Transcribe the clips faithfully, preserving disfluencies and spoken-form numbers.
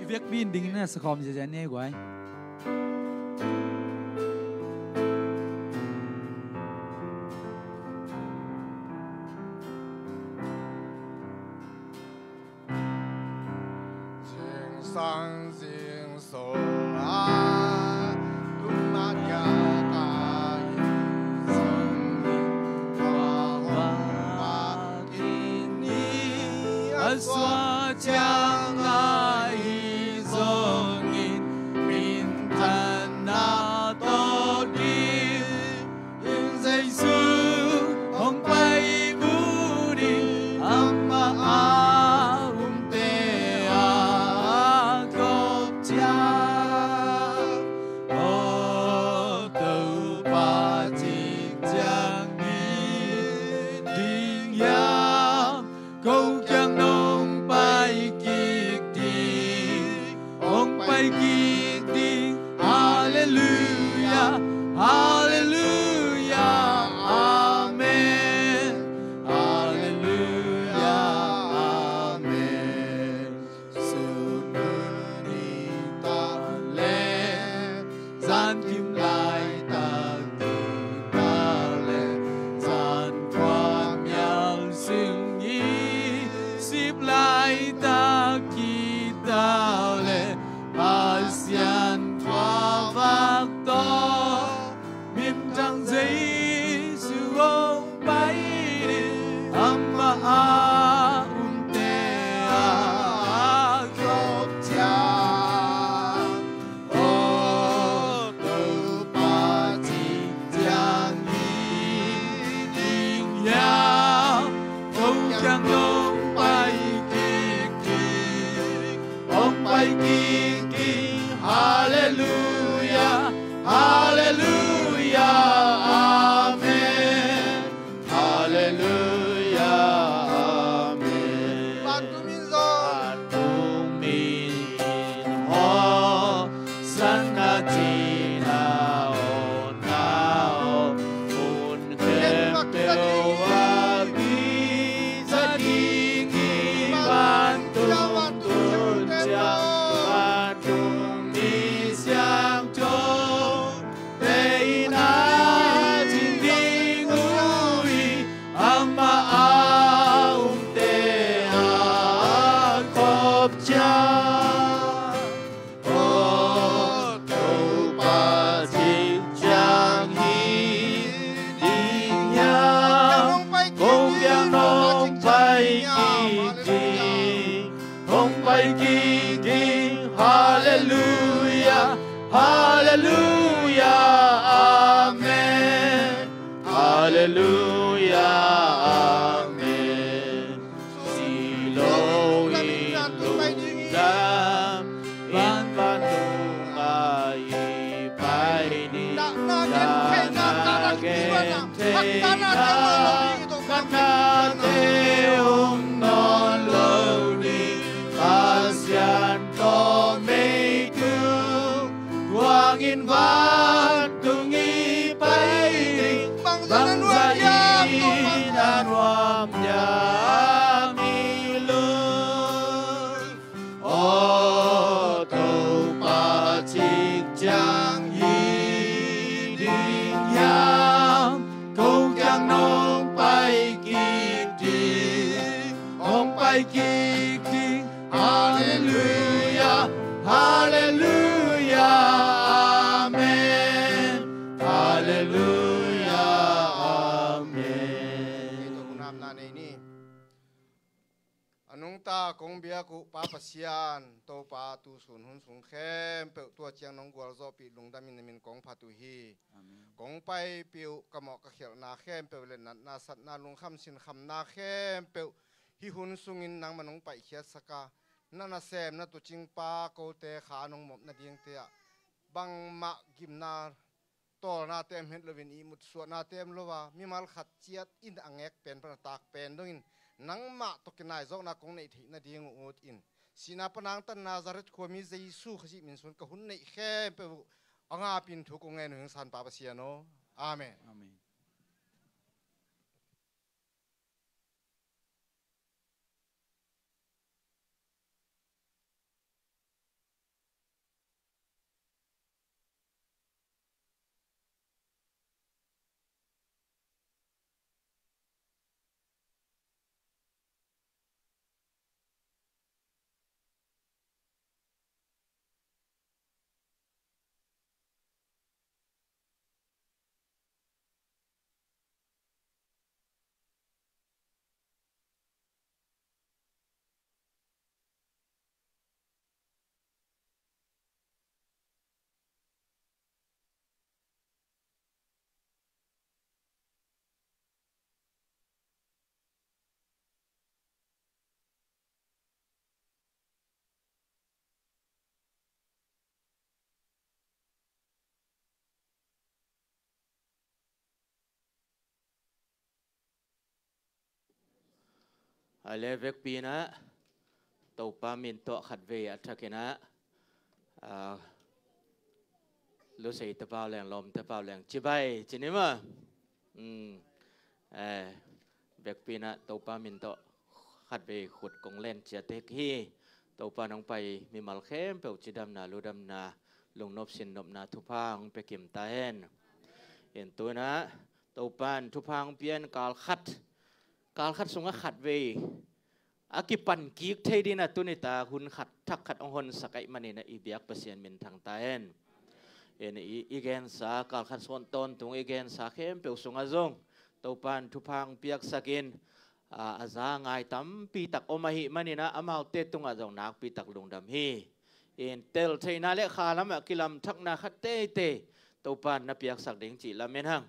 Biakpi in dingin na sakhawm ziazia ni ei guai. Zingsang zingso a tung mah diak a i zong in, tua hong bak in ni a suah ciang a i zong in, minthanna tawh ding in Jesu hong pai bu ding, amah a umte a kop ciang. Aw Topa, cik ciang hi ding hiam? Ko kiang nong pai kik ding, hong pai kik ding. Halleluia, halleluia, amen. Halleluia, amen. Sun hun i ta le, zan kim laitak kita le, zan kua mial sing i sip laitak kita le, Pasian tua vak tawh mintang Jesu hong pai ding, amah a umte a kop ciang. Aw Topa, cik ciang hi ding hiam? Ko kiang nong pai kik ding, hong pai kik ding. Halleluia, halleluia, amen. Halleluia, amen. Vantung min zong, vantung min in hosana cihna aw, na aw, mun khempeuh a kizat ding hi. Vantung tun ciang, vantung mi siangtho te in a cing ding uh hi. Amah a umte a kop ciang. Aw Topa, cik ciang hi ding hiam? Ko kiang nong pai kik ding, hong pai kik ding. Halleluia, halleluia, amen. Halleluia, amen. Siloh in lungdam in, vantung a i pai ding. Dahna gentheihna, khatnate om nawn lo ding, Pasian tawh mei tung, tua in vantung i pai ding. Bangzah in a nuam hiam i lung? Aw Topa, cik ciang hi ding hiam? Ko kiang nong pai kik ding, hong pai kik ding. Halleluia, halleluia, amen. Halleluia, amen. Kei tawh hunamna nei ni. A nungta kong biak uh Pa Pasian, Topa, tu sun hun sung khempeuh tua ciang nong gualzawhpih lungdamin na min kong phat uh hi. Amen. Kong paipih uh ka mawh ka khialhna khempeuh le natna satna lungkham sinkhamna khempeuh hih hun sungin nangmah nong paihkhiatsak a, na nasemna tuucing pa kote kha nong mawhna dingte ah bangmah gimna tawlnate om het loin, ihmut suahnate om lo a, mimal khat ciat in a ngek pen pan a tak pen dongin nangmah tawh kinaizawkna kong neih theih nading uh ut in, sihna pan a hong tan Nazareth khuami Jesu Khazih min suan ka hun neih khempeuh uh a ngapin thu kong ngen uh hi ing, Sanpa Pasian aw. Amen. Amen. A le vekpi inah Topa min tawh khatvei a thakinah, a, Lusei te pau leng, Lawm te pau leng cibai cini maw? Mm. Eh, vekpi inah Topa min tawh khatvei khut kong len ciat hi. Topa nong pai mimal khempeuh cidamna, ludamna, lungnop sinnopna thupha hong pia kim ta hen. In tu inah Topa in thupha hong pia in kal khat, kal khat sungah khatvei a kipan kik thei dingin a tuni ta hun khat thak khat hong honsak ahih manin a i biak Pasian minthang ta hen. In i, i gensa, kal khat sung tawntung i gensa khempeuh sungah zong Topa in thupha hong piaksak in, a, a za ngai tampi tak om ahih manin a amaute tungah zong nakpi tak lungdam hi. In tel theihna le kha lamah kilamthakna khat teitei Topa in na piaksak ding cih lamen hang.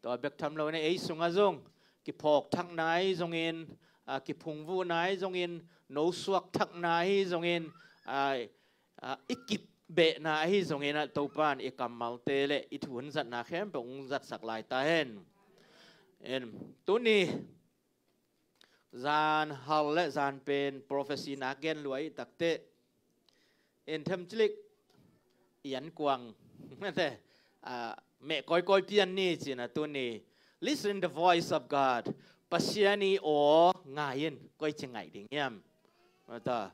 Tua bek tham lo inah ei sungah zong kiphawk thakna ahi zongin, a, kiphungvuhna ahi zongin, nosuak thakna ahi zongin, a, a, i kip behna ahi zongin ah Topa in i kammalte le i thuhun zatna khempeuh hong zatsak lai ta hen. In tuni zan hal le zan pen prophecy nak gen lua i takte in themcilik i an kuang mete, a, meh kawikawi pian ni cina tuni. Listen the voice of God. Pasian i aw ngai in, koi ci ngaih ding hiam? Mata.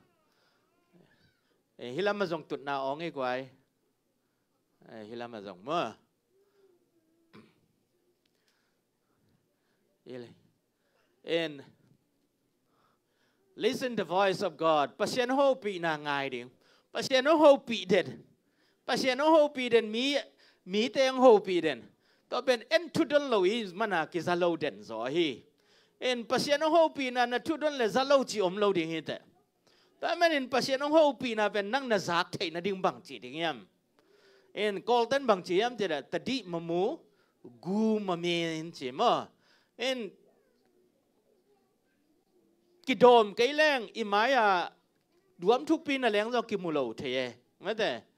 Eh, hi lamah zong tutna awng i guai. Eh, hi lamah zong maw. Ile. In listen the voice of God. Pasian hopihna ngai ding. Pasian hopih den. Pasian hopih den, mi, mite hopih den. Tua pen en thudon lo i mana kiza lo den zaw hi. In Pasian hopihna na thudon le za lo ci om lo ding hi teh. Tua manin Pasian hong hopihna pen nang na zak theih nading bang ci ding hiam? In Kawlten bang ci hiam cih leh tadih mamu gu mamin ci maw? In kidawm kei leng i mai-ah duam thukpi na leng zong kimu lo thei e. Mate.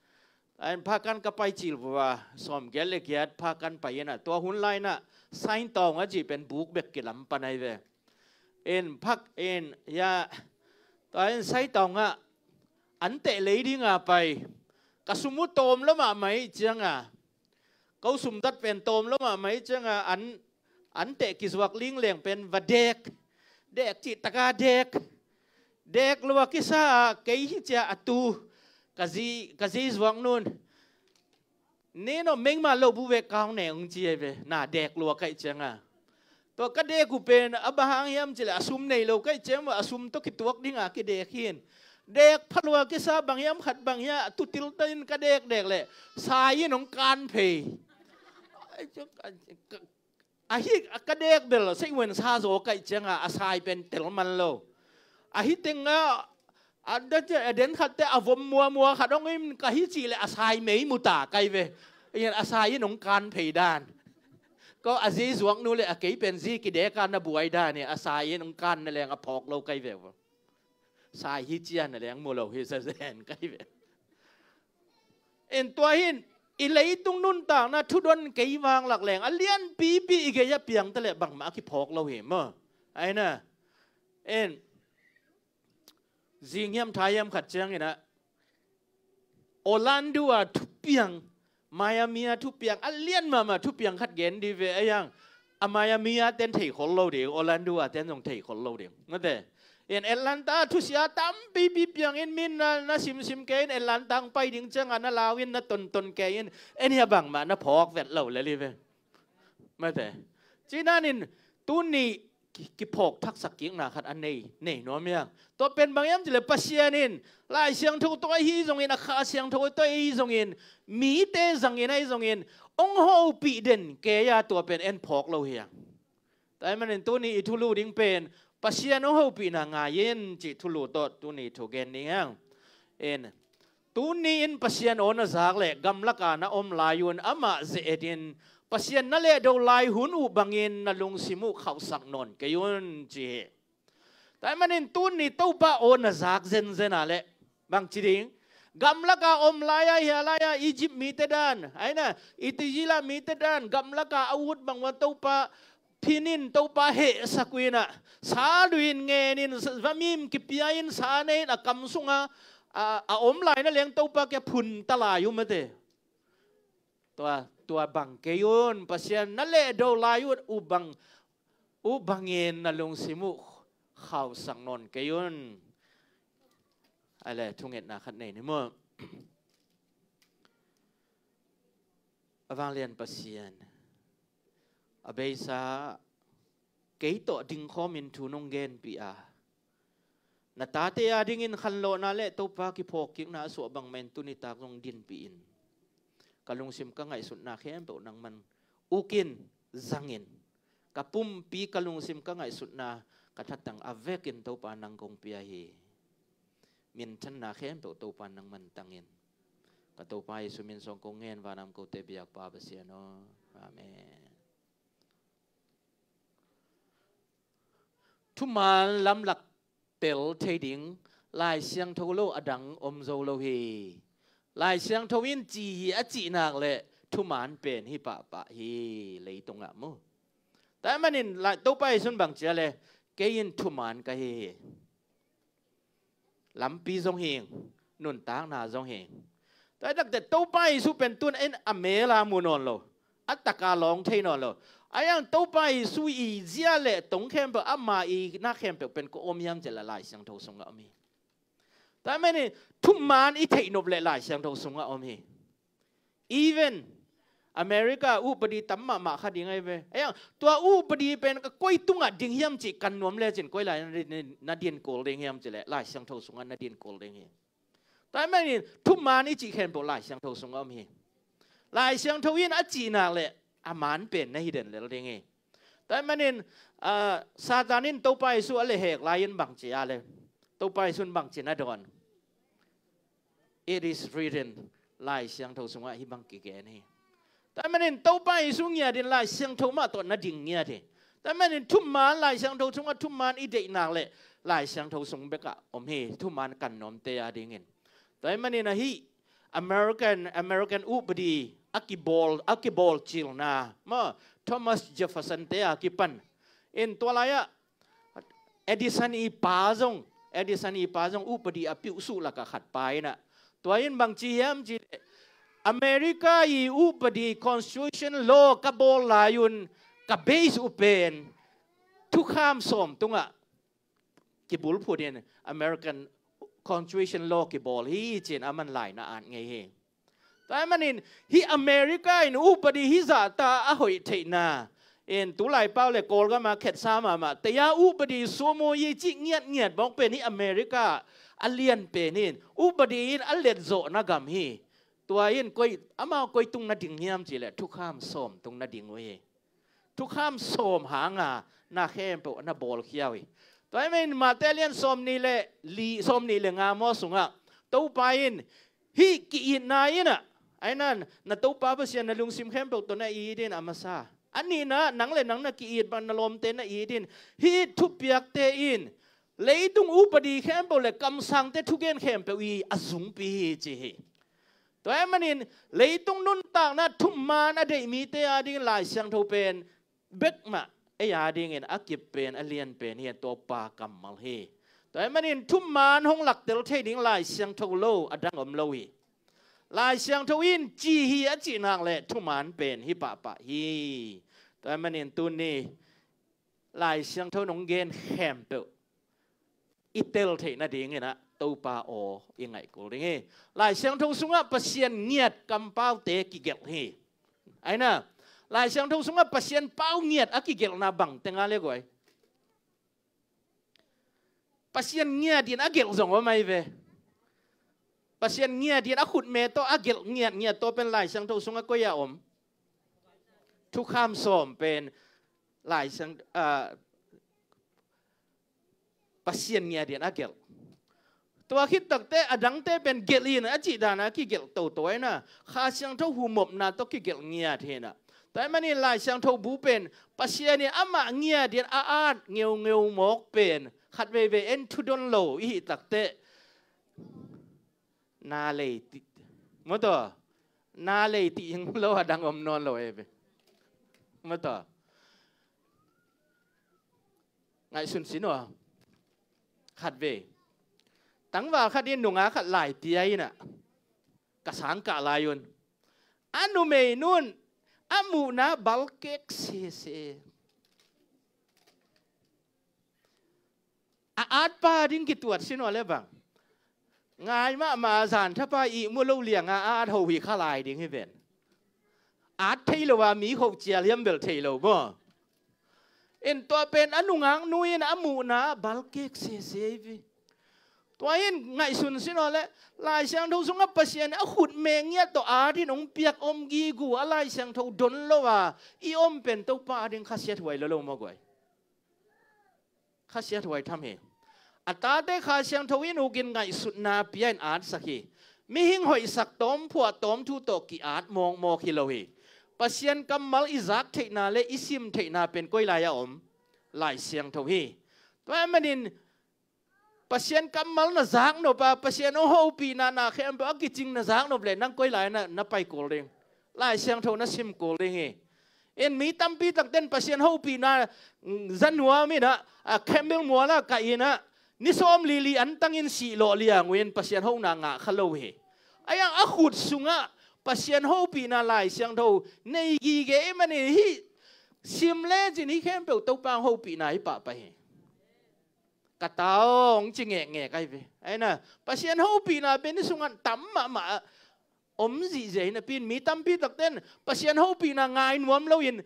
Ain phakan ka pai cil vua sawm giat le giat phakan pai inah tua hun lai inah Saintawng a cih pen buk bek kilam pan ai ve. In phak in ya tua in Saintawng ah an teh lei dinga pai ka sum uh tawm lo mahmah ih cianga ko sum dat pen tawm lo mahmah ih cianga an an teh kizuak lingleng pen va dek. Dek cih taka dek. Dek lua kisa ah kei hi cia a tu ka zi, ka zi zuak nun. Nino mengma lo bu ve kau ne ung ci ai ve na dek lua kaih cianga. Tua ka dek uh pen a bang hang hiam cileh a sum nei lo kaih ciang maw a sum tawh kituak dinga kidek hin. Dek phalua kisa bang hiam khat bang hiam a tutil ta in ka dek dek leh sai in hong kan phei. Ahi ka dek bel sei wen sa zaw kaih cianga a sai pen tel man lo. Ahi tenga a den khatte a vom muamua khat hong in ka hi cih le a sai mei mu ta kai ve. A sai in hong kan phei dan. Ko a zi zuak nu le a kei pen zi kideka na buai dan i a sai in hong kan na leng a phawk lo kai ve. Sai hi cia na leng mu lo hi sa zen kai ve. En tua hin i leitung nuntakna thudon kei vanglak leng a lianpipi i gei a piangta le bangmah a kiphawk lo hi maw? Aina en zing hiam tha hiam khat cianginah Orlando a thupiang, Miami a thupiang a lian mahmah thupiang khat gen di ve a yang. A Miami a ten thei khol lo ding, Orlando a ten zong thei khol lo ding mate. In Atlanta thusia tampipi piangin min na, na simsim kei in Atlanta ang pai ding cianga na lau in na tonton kei in en hia bangmah na phawk vet lo le li ve. Mate. Cinanin tuni ki, kiphawk thaksak kikna khat a nei, nei nuam hiang. Tua pen bang hiam cileh Pasian in Lai Siangtho tawh ahi zongin a Kha Siangtho tawh ahi zongin mite zangin ahi zongin hong hopih den kei a tua pen en phawk lo hiang. Tua ahih manin tuni i thulu ding pen Pasian hong hopihna ngai in cih thulu tawh tuni thu gen ding hiang. In tuni in Pasian aw na zak le gamlaka na om lai un amah ze-etin Pasian na lehdo lai hun uh bangin na lungsim uh khauhsak nawn kei un ci hi. Tua ahih manin tuni Topa aw na zak zenzen a le bang ci ding? Gamlaka om lai-a hia lai-a Egypt mite dan aina Itizila mite dan gamlaka a ut bangua Topa phin in Topa hehsak uh in ah, sa lui in ngen in, vamim kipia in, sa nei in, a kam sungah a, a om lai na leng Topa kiang phun ta lai uh mate. Tua, tua bang kei un, Pasian na lehdo lai uh, uh bang, uh bangin na lungsim uh khausak nawn kei un. Ai le thungetna khat nei ni maw. A vanglian Pasian, a beisa kei tawh dingkhawmin thu nong genpih a, na tate a dingin khanlawhna le Topa kiphawkkikna a suah bangmah in tuni tak zong dinpih in. Ka lungsim ka ngaihsutna khempeuh nangman ukin zangin, ka pumpi ka lungsim ka ngaihsutna ka thatang a vekin Topa nang kong pia hi. Minthanna khempeuh Topa nangman tangin, ka Topa Jesu min suang kong ngen, vanam kote biakpa Pasian aw. Amen. Thuman lamlak tel thei ding Lai Siangtho lo a dang om zo lo hi. Lai Siangtho in ci hi a cih nak le thuman pen hi pahpah hi leitungah mu. Tua ahih manin Topa Jesu in bang ci a le, kei in thuman ka hi hi. Lampi zong hi ing, nuntakna zong hi ing. Tua hi takte Topa Jesu pen tun in a mel a mu nawn lo, a taka lawng thei nawn lo. A iang Topa Jesu i zia le tong khempeuh, ama i na khempeuh pen kua om hiam cih leh Lai Siangtho sungah om hi. Tua ahih manin thuman i theih nop leh Lai Siangtho sungah om hi. Even America upadi tam mahmah kha ding ahi ve. A iang tua upadi pen ka koi tungah ding hiam cih kan nuam lecin koi lai na din, na din kul ding hiam cih leh Lai Siangtho sungah na din kul ding hi. Tua ahih manin thuman i cih khempeuh Lai Siangtho sungah om hi. Lai Siangtho in a cih nak leh a man pen na hi den lel ding hi. Tua ahih manin, ah, Satan in Topa Jesu a lehhek lai-in bang ci a le, Topa Jesu in bang ci na dawn? It is written. Lai Siangtho sungah hih bang kigen hi. Tua ahih manin Topa Jesu ngiatin Lai Siangtho mah tawh na ding ngiat hi. Tua ahih manin thuman Lai Siangtho sungah thuman i deih nak leh Lai Siangtho sung bekah om hi, thuman kan nuamte a dingin. Tua ahih manin ahi American, American upadi a kibawl, a kibawl cilna maw, Thomas Jefferson te a kipan in tua lai-ah Edison i pa zong, Edison i pa zong upadi a piuhsuh lakah khat pa in ah. Tua in bang ci hiam cih leh, America i upadi constitution law ka bawl lai-un ka base uh pen thukham sawm tungah kibulphut in American constitution law kibawl hi ci-in aman lai na at ngei hi. Tua ahih manin hih America in upadi hih zahta a hoih theihna in tulai pau le Kawlgam a khetsa mahmah, tei-a upadi suam uh hi cih ngiatngiat bawk pen hih America a lian pen hi in, upadi in a letzawhna gam hi. Tua in koi, amau koi tung na ding hiam cih leh thukham sawm tung na ding uh hi. Thukham sawm hanga na khempeuh na bawlkhia uh hi. Tua ahih manin Mate lian sawmnih le li, sawmnih le nga maw sungah Topa in hih ki-itna in ah, ahi na, na Topa Pasian na lungsim khempeuh tawh na it in a masa. A nihna, nang le nang na ki-it bang na lawmte na it in, hih thupiakte in leitung upadi khempeuh le kamsangte thugen khempeuh i a zungpi hi ci hi. Tua ahih manin leitung nuntakna thuman a deih mite a dingin Lai Siangtho pen bekmah ei a dingin a kip pen, a lian pen hi, a Topa kammal hi. Tua ahih manin thuman hong laktel thei ding Lai Siangtho lo a dang om lo hi. Lai Siangtho in ci hi a cih nak leh thuman pen hi pahpah hi. Tua ahih manin tuni Lai Siangtho nong gen khempeuh i tel theih nadingin ah Topa aw i ngaih kul ding hi. Lai Siangtho sungah Pasian ngiat kampaute kigelh hi. Ahi na, Lai Siangtho sungah Pasian pau ngiat a kigelhna bang teng a le guai? Pasian ngiatin a gelh zong om ahi ve. Pasian ngiatin a khutme tawh a gelh ngiatngiat tawh pen Lai Siangtho sungah koi-ah om? Thukham sawm pen Lai Siang, ah, Pasian ngiatin a gelh. Tua khit takte a dangte pen gelh in a cih dana kigelh toto ahi na. Kha Siangtho humopna tawh kigelh ngiat hi na. Tua ahih manin Lai Siangtho bu pen Pasian in amah ngiatin a at ngeungeu mawk pen khat veivei en thudon lo i hih takte na lei ti, maw taw, na lei ti ing lo a dang om nawn lo e ve. Maw taw. Ngaihsun sin aw. Khat ve. Tangval khat in nungak khat lai pia in ah, ka sang kah lai un, a numei nun a muhna balkek sese. A at pa ding kituat sin aw le bang. Ngai mahmah zan thapa ihmu lo liang a at ho hi kha lai ding hi ven. At thei lo a mi kho cial hiam bel thei lo maw. In tua pen a nungak nu in a muhna balkek sese hi ve. Tua in ngaihsun sin aw le, Lai Siangtho sungah Pasian a khut meng ngiat tawh at in hong piak om gigu a Lai Siangtho don lo a i om pen Topa a ding khasiat huai lo lo maw guai. Khasiat huai tham hi. A tate Kha Siangtho in uk in ngaihsutna pia in atsak hi. Mihing hoihsak tawm phuah tawm thu tawh ki-at mawkmawk hi lo hi. Pasian kammal i zak theihna le i sim theihna pen koi lai a om? Lai Siangtho hi. Tua ahih manin Pasian kammal na zak nop a, Pasian hong hopihna na khempeuh a kicing na zak nop le nang koi lai na, na pai kul ding? Lai Siangtho na sim kul ding hi. In mi tampi takten Pasian hopihna, mm, za nuam in ah, a, Campbell mual ah kah in ah, ni sawm li li antang in sih lawh liang uh in Pasian hona ngah kha lo hi. A yang a khut sungah Pasian hopihna Lai Siangtho nei gige i manin hih sim lecin hih khempeuh Topa hopihna hi pah pah hi. Ka ta aw, hong ci ngekngek ahi ve. Ahi na, Pasian hopihna pen i sungah tam mahmah a om zihziah hi napi in mi tampi takten Pasian hopihna ngai nuam lo in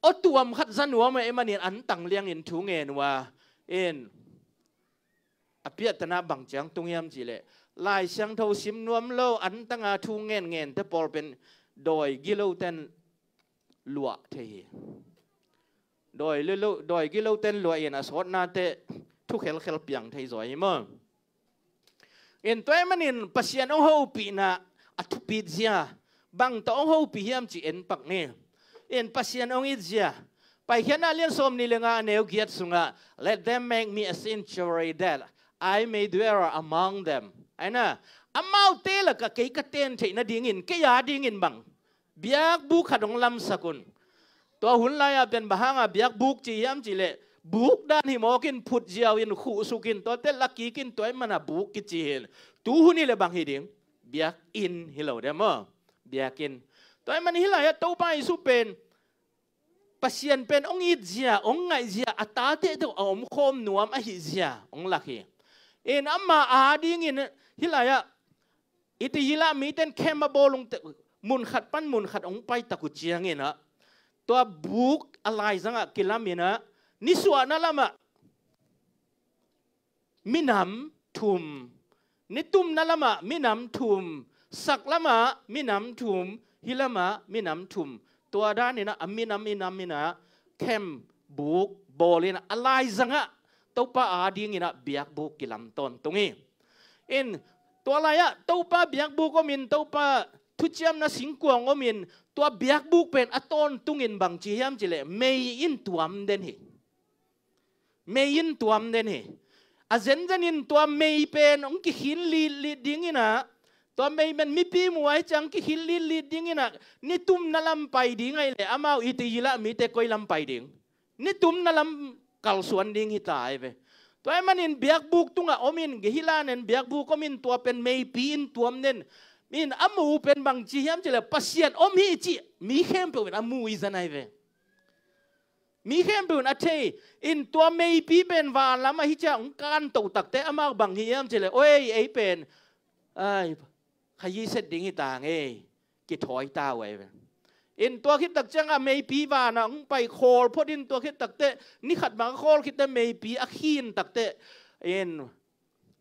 aw tuam khat za nuam ahih manin antang liangin thu ngen uh a, in a piahtana bang ciang tung hiam cihleh, Lai Siangtho sim nuam lo antanga thu ngen ngente pawl pen dawi giloten luah thei hi. Dawi lilo, dawi giloten luah in a sawtnate thu khelkhel piang thei zaw hi maw. In tua ahih manin Pasian hong hopihna a thupit zia bang tawh hong hopih hiam ci en pak ni. In Pasian hong it zia, Paikhiatna lian sawm nih le nga a neu giat sungah, "Let them make me a sanctuary that I may dwell among them." Ahi na, amaute lakah kei ka ten theih nadingin, kei a dingin bang biakbuk khat hong lamsak un. Tua hun lai-ah pen bang hanga biakbuk ci hiam cihleh, buk dan hi mawkin phut ziau in khuhsuk in, tuate la kik in, tua ahih mana buk kici hi in. Tu hun hi leh bang hi ding? Biakinn hi lo dia maw? Biakinn. Tua ahih mana hih lai-ah Topa Jesuh pen Pasian pen hong it zia, hong ngaih zia, a tate tawh a omkhawm nuam ahih zia hong lak hi. In ama a dingin hih lai-ah i ti hi lah miten khem a bawl ung teh, mun khat pan mun khat hong pai tak uh ciangin ah, tua buk a laizangah kilam in ah, nisuahna lamah minam thum, nitumna lamah minam thum, sak lamah minam thum, hih lamah minam thum. Tua danin ah a minam minam in ah khem buk bawl in ah, a laizangah Topa a dingin ah biakbuk kilam tawntung hi. In tua lai-ah Topa biakbuk om in, Topa thuciamna singkuang om in, tua biakbuk pen a tawntungin bang ci hiam cihleh, mei in tuam den hi. Mei in tuam den hi. A zenzen in tua mei pen hong kikhin litlit dingin ah, tua mei pen mipi muh a hi ciang kikhin litlit dingin ah, nitumna lam pai ding ahih leh amau i ti hi lah mite koi lam pai ding? Nitumna lam kalsuan ding hi ta ahi ve. Tua ahih manin biakbuk tungah om in, gehena-in biakbuk om in, tua pen meipi in tuam den. In a mu pen bang ci hiam cihleh, Pasian om hi cih mi khempeuh in a mu i zan ahi ve. Mi khempeuh in a thei. In tua meipi pen van lamah hi ciang hong kanto takteh amau bang hi hiam cihleh, oi, ei pen, ai, khayi set ding hi ta ngei, kithawi ta uh ahi ve. In tua khit tak ciangah meipi vanah hong pai khawl phot in, tua khit takteh ni khat bang a khawl khitteh meipi a khin takteh, in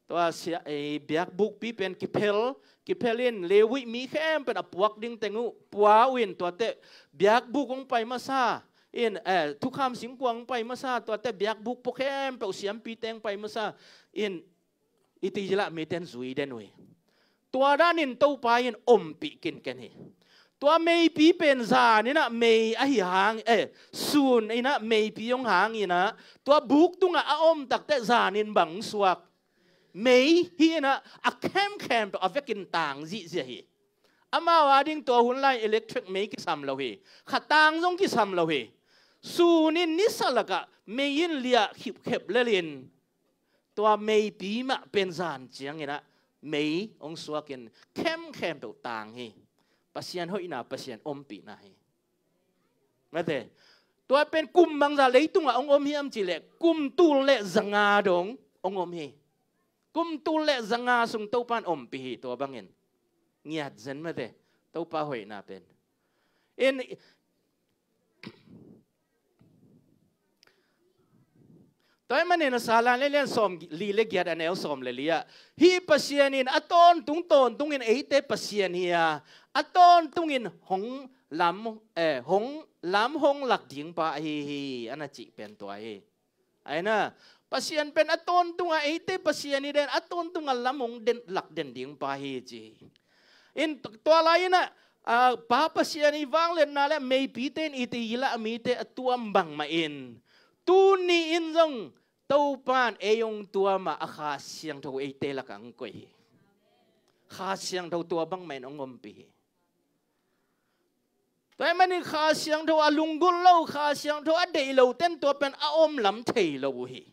tua sia, ei, biakbukpi pen kiphel, kiphel in Levi mi khempeuh in a puak ding teng uh pua uh in, tuateh biakbuk hong pai masa in, eh, thukham singkuang hong pai masa, tuateh biakbuk pua khempeuh siampi teng pai masa in, i ti hi lah miten zui den uh hi. Tua danin Topa in ompih kinken hi. Tua meipi pen zan in ah mei ahi hang, eh, sun in ah meipi hong hang in ah, tua buk tungah a om takteh zan in bang suak? Mei hi in ah, a khemkhem tawh a vekin tang zihziah hi. Amau a ding tua hun lai electric mei kisam lo hi. Khatang zong kisam lo hi. Sun in nisa lakah mei in liah khipkhep lelin, tua meipi mah pen zan ciangin ah mei hong suakin khem khempeuh tang hi. Pasian hoihna, Pasian ompihna hi. Mate, tua pen kum bangza leitungah hong om hiam cihleh kum tul le zanga dong hong om hi. Kum tul le zanga sung Topan ompih hi. Tua bangin ngiat zen mate, Topa hoihna pen. In Tua ahih manin a Salan le lian sawm li le giat, a neu sawm le li ah, hih Pasian in a tawntung tawntungin eite Pasian hi a, a tawntungin hong lam, eh, hong lam hong lak ding pa ahi hi, a na cih pen tua hi. Aina, Pasian pen a tawntunga eite Pasian hi den, a tawntunga lam hong den, lak den ding pa hi ci hi. In tua lai-in ah, ah, Pa Pasian i vangliatna le meipite in i te i lah mite a tuam bangmah in, tuni in zong Topan ei hong tuam a, a Kha Siangtho eite lakah hong koih hi. Kha Siangtho tua bangmah in hong ompih hi. Tua ahih manin Kha Siangtho a lunggulh lo, Kha Siangtho a deih lo ten tua pen a om lam thei lo uh hi.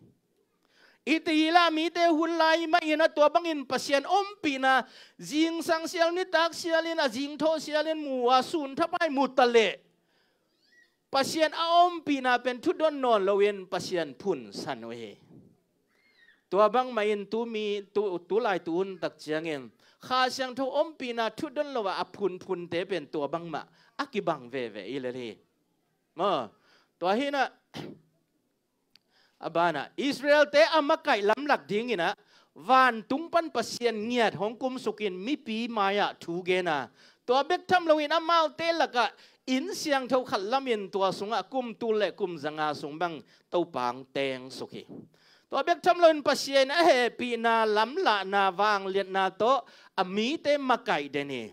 I te i lah mite hun lai mah in a tua bangin Pasian ompihna, zingsang sial nitak sialin, a zingthaw sialin mu a, sun thapai mu ta leh Pasian a ompihna pen thudon nawn loin Pasian phunsan uh hi. Tua bangmah in tu mi, tu, tu lai tu hun tak ciangin Kha Siangtho ompihna thudon lo a, a phunphunte pen tua bangmah a kibang veve i lel hi. Maw, tua hi in ah, a banah Israelte a makaih lamlak dingin ah vantung pan Pasian ngiat hong kumsukin mipi mai-ah thu gen a, tua bek tham loin amaute lakah inn siangtho khat lamin tua sungah kum tul le kum zanga sung bang Topa hong tengsuk hi. Tua bek tham loin Pasian a hehpihna, lamlahna, vangliatna tawh a mite makaih den hi.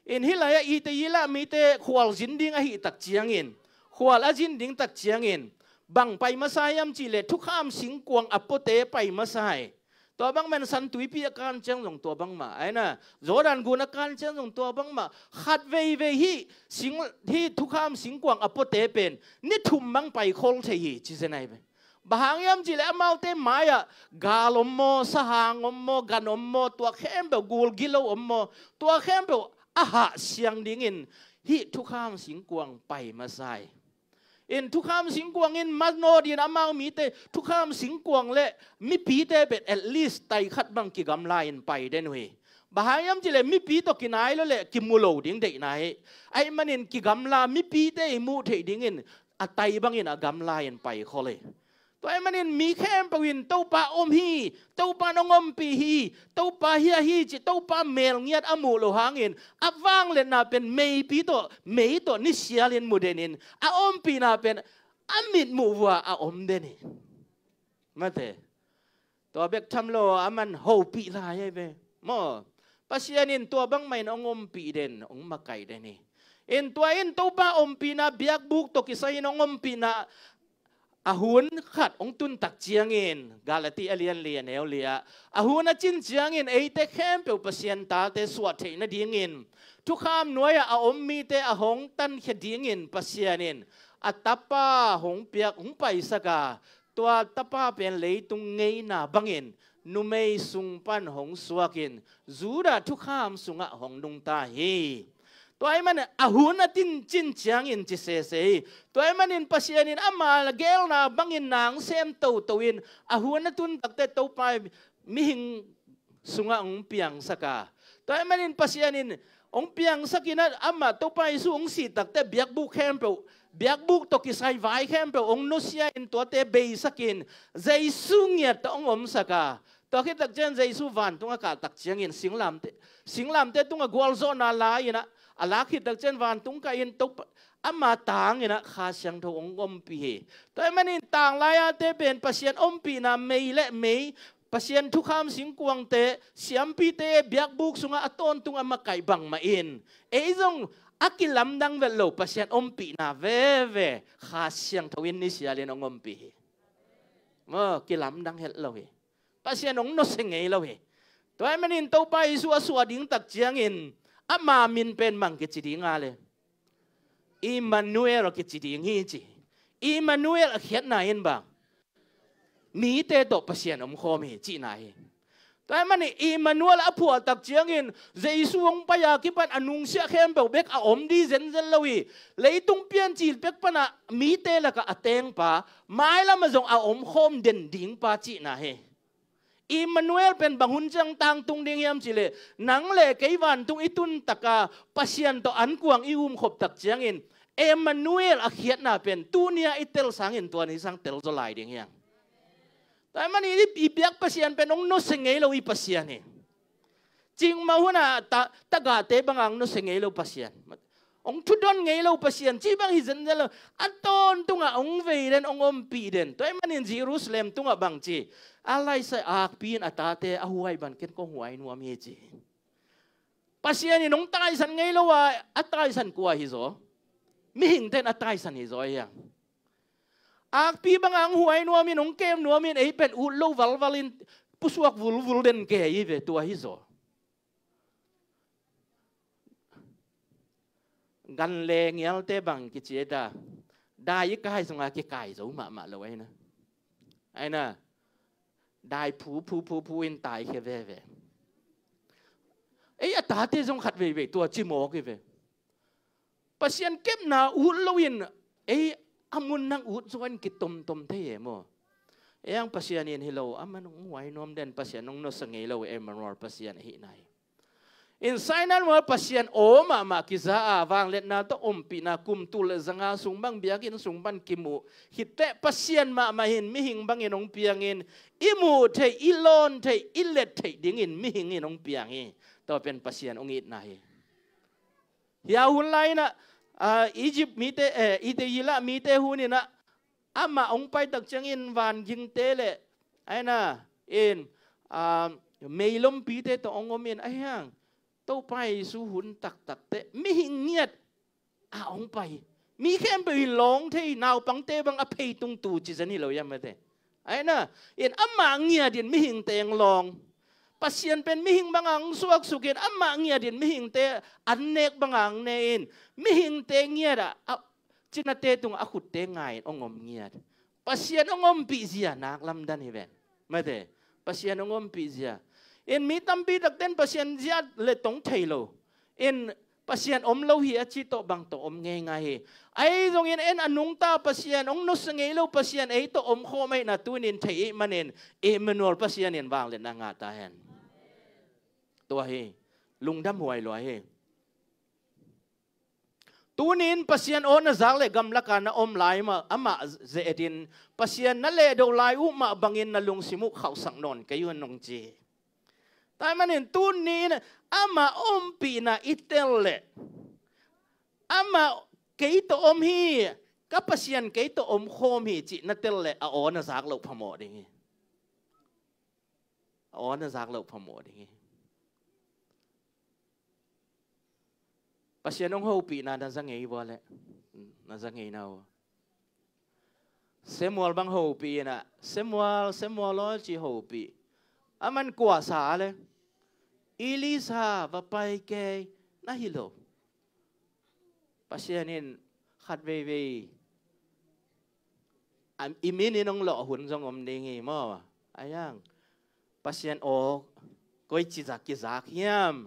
In hih lai-ah i te i lah mite khual zin ding ahih tak ciangin, khual a zin ding tak ciangin bang pai masa hiam cihleh thukham singkuang a puate pai masa hi. Tua bangmah in San Tuipi a kan ciang zong tua bangmah, aina Jordan gun a kan ciang zong tua bangmah, khat veivei hih sing, hih thukham singkuang a puate pen ni thum bang pai khol thei hi ci zen ahi ve. Bang hang hiam cihleh amaute mai-ah gal om maw, sahang om maw, gan om maw, tua khempeuh, gul gilo om maw, tua khempeuh a hah siang dingin hih thukham singkuang pai masa hi. In thukham singkuang in manawh dingin amau mite thukham singkuang le mipite pen at least tai khat bang kigamla in pai den uh hi. Bang hang hiam cihleh mipi tawh kinai lo le kimu lo ding deihna hi. Ahih manin kigamla mipite i muh theih dingin a tai bangin a gamla in pai khol hi. Tua ahih manin mi khempeuh in Topa om hi, Topa nong ompih hi, Topa hi ahi ci, Topa mel ngiat a muh loh hangin a vangliatna pen meipi tawh, mei tawh ni sialin mu denin, a ompihna pen a mitmuh vua a om den hi. Mate, tua bek tham lo a man hopih lai ahi ve. Maw, Pasian in tua bangmah in hong ompih den, hong makaih den hi. In tua in Topa ompihna biakbuk tawh kisai in hong ompihna a hun khat hong tun tak ciangin, Galati a lian li a neu li ah, a hun a cin ciangin eite khempeuh Pasian tate suah theih nadingin thukham nuai-ah a om mite a hong tankhia dingin Pasian in a Tapa hong piak, hong paisak a, tua Tapa pen leitung ngeina bangin numei sung pan hong suakin Judah thukham sungah hong nungta hi. Tua ahih manin a hun a tin cin ciangin ci sese hi. Tua ahih manin Pasian in ama geelna bangin nang sem toto in a hun a tun takte Topa mihing sungah hong piangsak a. Tua ahih manin Pasian in hong piangsak in a, amah Topa Jesu hong sih takte biakbuk khempeuh, biakbuk tawh kisai vai khempeuh hong nusia in tuate beisak in Jesu ngiat tawh hong omsak a. Tua khit tak ciang Jesu vantung a kah tak ciangin singlamte, singlamte tungah gualzawhna la in a, a lak khit tak ciang vantung kah in Topa, ama tang in a Kha Siangtho hong ompih hi. Tua ahih manin tanglai-ate pen Pasian ompihna mei le mei, Pasian thukham singkuangte, siampite biakbuk sungah a tawntung a makaih bangmah in, ei zong a kilamdang vet lo Pasian ompihna veve Kha Siangtho in ni sialin hong ompih hi. Maw, kilamdang het lo hi. Pasian hong nusia ngei lo hi. Tua ahih manin Topa Jesu a suah ding tak ciangin ama min pen bang kici ding a le, Immanuel kici ding hi ci. Emmanuel a khiatna in bang, mite tawh Pasian omkhawm hi cihna hi. Tua ahih manin Emmanuel a phuahtak ciangin Jesu hong pai a kipan a nungsiah khempeuh bek a om ding zenzen lo hi. Leitung piancil pek panah mite lakah a tengpa, mailamah zong a omkhawm den dingpa cihna hi. Emmanuel pen bang hun ciang tangtung ding hiam cihleh, nang le kei vantung i tun taka Pasian tawh ankuang i umkhop tak ciangin Emmanuel a khiatna pen tunia i tel sangin tua ni sang tel zaw lai ding hiam? Tua ahih manin i, i biak Pasian pen hong nusia ngei lo i Pasian hi. Cikmah hunah ta, tagahte bangah hong nusia ngei lo Pasian, hong thudon ngei lo Pasian, cih bang hi zenzen lo. A tawntungah hong vei den, hong ompih den. Tua ahih manin Jerusalem tungah bang ci, a laisai akpi in a tate a huai bangin ken kong huai nuam hi ci. Pasian in hong taisan ngei lo a, a taisan kua hi zaw? Mihingte in a taisan hi zaw hiam? Akpi bangah hong huai nuamin, hong kem nuamin, ei pen ut lo valvalin pusuak vulvul den kei hi ve, tua hi zaw. Gan le ngialte bang kici a, dai i kai zongah kikai zo mahmah lo ahi na. Ahi na, dai phu phu phu phu in taikhia veve. Ei a tate zong khat veivei tua ci mawk hi ve. Pasian kepna ut loin ei a mun nang ut zaw in kitomtom thei e maw? Ei ang Pasian in hi lo, aman hong huai nuam den, Pasian hong nusia ngei lo, Emmanuel Pasian ahihna hi. In Sinai mual Pasian aw mahmah kiza a, vangliatna tawh ompihna kum tul le zanga sung bang biakinn sung pan kimu khit teh Pasian mahmah in mihing bangin hong piangin i muh theih, i lawn theih, i let theih dingin mihing in hong piang hi. Tua pen Pasian hong itna hi. Hia hun lai inah, ah, Egypt mite, eh, Egypt mite hun inah amah hong paitak ciangin vangingte le, ahi na, in, ah, meilompite tawh hong om in, ahi hang Topa Jesu hun taktak teh mihing ngiat a hong pai. Mi khempeuh in lawng thei, naupangte bang a pheitung tu ci zen hi lo hiam mate? Ahi na, in amah ngiat in mihingte hong lawng. Pasian pen mihing bangah hong suaksuk in, amah ngiat in mihingte an nek bangah hong ne in, mihingte ngiat ah, a, cinate tungah a khutte nga in hong om ngiat. Pasian hong ompih zia nak lamdang hi ven. Mate, Pasian hong ompih zia. In mi tampi takte in Pasian zia le tong thei lo. In Pasian om lo hi a ci tawh bang tawh om ngeingai hi. Ahi zongin en a nungta Pasian, hong nusia ngei lo Pasian ei tawh omkhawm ahihna tuni in thei ih manin Emmanuel Pasian in vangliatna ngah ta hen. Tua hi, lungdam huai lua hi. Tuni in Pasian aw na zak le gamlaka na om lai mah, amah ze-etin Pasian na lehdo lai uh mah bangin na lungsim uh khauhsak nawn kei un hong ci. Tua ahih manin tuni in amah ompihna i tel leh, amah kei tawh om hi, ka Pasian kei tawh omkhawm hi cih na tel leh a aw na zak loh phamawh ding hi. A aw na zak loh phamawh ding hi. Pasian hong hopihna na za ngei vua leh, na za ngei na uh. Samuel bang hopih inah, Samuel, Samuel aw ci hopih. Aman kuasa le, Elisa va pai kei na hi lo. Pasian in khat veivei, am, i min in hong lawh hun zong om ding hi maw? Ahi hang Pasian aw koici zak kizak hiam?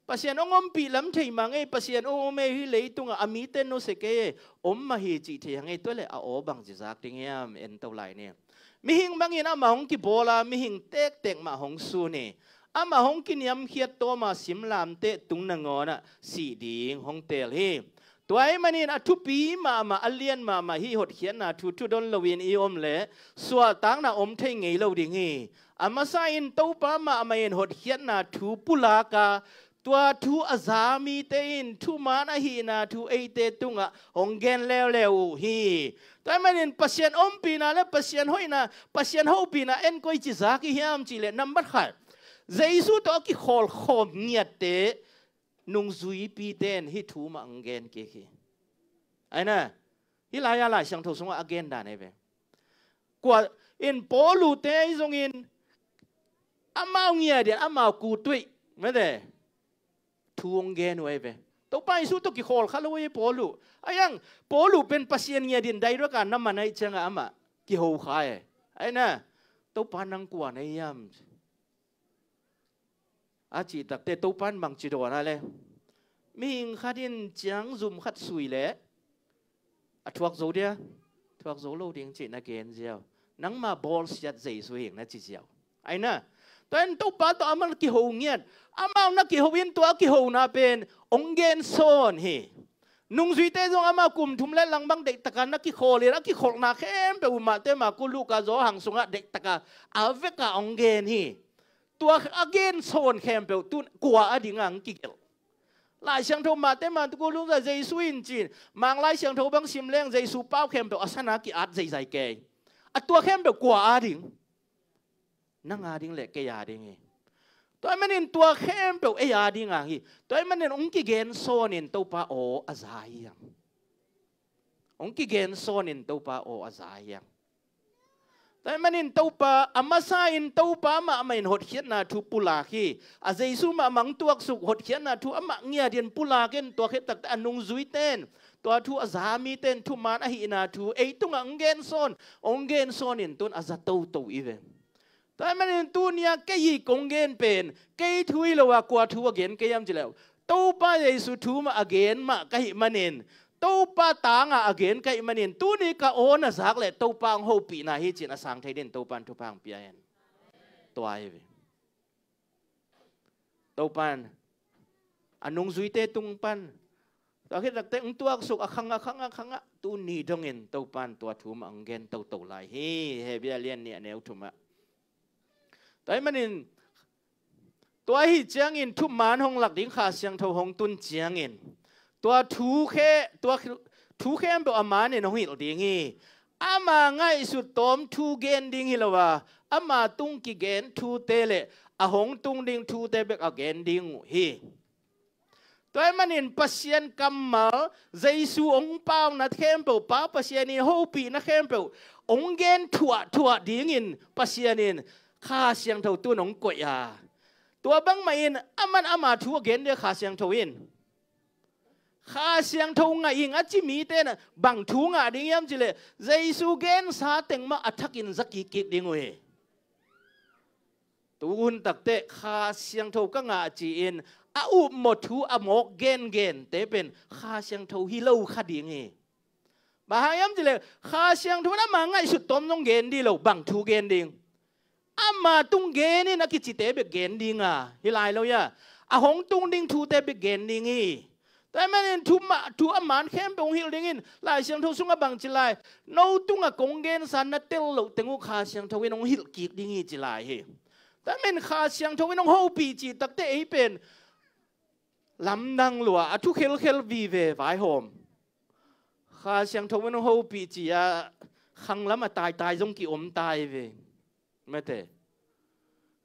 Pasian hong ompih lam thei mah ngei, Pasian hong om ei, hih leitungah a mite nusia kei ei, om mah hi cih thei hang ei, tua leh a aw bangci zak ding hiam? En to lai ni. Mihing bangin amah hong kibawl a, mihing tektek mah hong sun hi. Amah hong kiniamkhiat tawm a, simlamteh tung nangawnah sih ding hong teel hi. Tua ahih manin a thupi mahmah, a lian mahmah hih hotkhiatna thu thudon loin i om leh suahtakna om thei ngei lo ding hi. A masa in Topa mahmah in hotkhiatna thu pulak a, tua thu a za mite in thuman ahihna thu eite tungah hong gen leuleu uh hi. Tua ahih manin Pasian ompihna le Pasian hoihna, Pasian hopihna en koici zak i hiam cih leh, nambat khat, Jesu tawh a kikhawlkhawm ngiatte nungzuipite in hih thu mah hong gen kik hi. Ahi na, hih lai-a Lai Siangtho sungah a gen dan ahi ve. Kua in Paul uh te ahi zongin amau ngiat in amau kutuih mete thu hong gen uh ahi ve. Topa Jesu tawh kikhawl kha lo hi Paul uh. Ahi hang Paul uh pen Pasian ngiat in direct a na man ahih ciangah amah kiho kha e. Ahi na, Topa nang kua na hiam? A cih takte Topa in bangci dawn a le, mihing khat in ciang zum khat sui leh a thuak zo dia, thuak zo lo ding cih na gen ziau. Nangma bawlsiat Jesu hi ing na ci ziau. Ahi na, tua in Topa tawh amah na kiho ngiat, amah na kiho in tua a kihona pen hong gensawn hi. Nungzuite zong amah kum thum le lang bang deihtaka na kikhawl in a kikholhna khempeuh uh Mate, Marku, Luka, Johan sungah deihtaka a veka hong gen hi. Tua a gensawn khempeuh tun kua a dingah hong kigelh? Lai Siangtho Mate, Marku, Luka, Jesu in ci-in Mang Lai Siangtho bang sim leng Jesu pau khempeuh a sana ki-at zeizai kei. A tua khempeuh kua a ding? Nang a ding le kei a ding hi. Tua ahih manin tua khempeuh ei a ding a hi. Tua ahih manin hong kigensawnin Topa aw a za hi hang. Hong kigensawnin Topa aw a za hi hang. Tua ahih manin Topa a masa in Topa mahmah in hotkhiatna thu pulak hi. A Jesu mahmah hong tuaksuk hotkhiatna thu amah ngiat in pulak in tua khit takte a nungzuite in, tua thu a za mite in thuman ahihna thu ei tungah hong gensawn, hong gensawnin tun a za toto i ve. Tua ahih manin tuni-ah kei i kong gen pen kei thu hi lo a kua thu a gen kei hiam ci leh, Topa Jesu thu mah a gen mah ka hih manin, Topa tangah a gen ka hih manin tuni ka aw na zak leh Topa hong hopihna hi ci-in a sang thei dingin Topa in thupha hong pia hen. Tua hi ve. Topa in a nungzuite tung pan tua khit takte hong tuaksuk a khang a khang a khang ah tuni dongin Topa in tua thu mah hong gen toto lai hi. Hebru a lian nih a neu thum ah. Tua ahih manin tua ahih ciangin thuman hong lak ding Kha Siangtho hong tun ciangin tua thu khe, tua thu khempeuh a manin hong hilh ding hi. Ama ngaihsut tawm thu gen ding hi lo a, ama tung kigen thute le a hong tung ding thute bek a gen ding uh hi. Tua ahih manin Pasian kammal, Jesu hong pauna khempeuh, Pa Pasian in hopihna khempeuh hong gen thuahthuah dingin Pasian in Kha Siangtho tun hong koih a, tua bangmah in aman ama thu a gen dia Kha Siangtho in. Kha Siangtho ngah ing a ci mite in bang thu ngah ding hiam ci leh, Jesu gensa teng mah a thakin za kikkik ding uh hi. Tu hun takte Kha Siangtho ka ngah ci-in a upmawh thu a mawk gengente pen Kha Siangtho hi lo kha ding hi. Bang hang hiam ci leh Kha Siangtho in ama ngaihsut tawm zong gen ding lo, bang thu gen ding? Ama tung gen in a kicite bek gen ding a, hi lai lo hia? A hong tung ding thute bek gen ding hi. Tua ahih manin thu mah, thu a man khempeuh hong hilh dingin Lai Siangtho sungah bang ci lai? No tungah kong gensa na tel loh teng uh Kha Siangtho in hong hilh kik ding hi ci lai hi. Tua ahih manin Kha Siangtho in hong hopih cih takte ei pen lamdang lua a thu khelkhel vive vaihawm. Kha Siangtho in hong hopih cih a khanglam a taitai zong ki-om tai ve. Mate.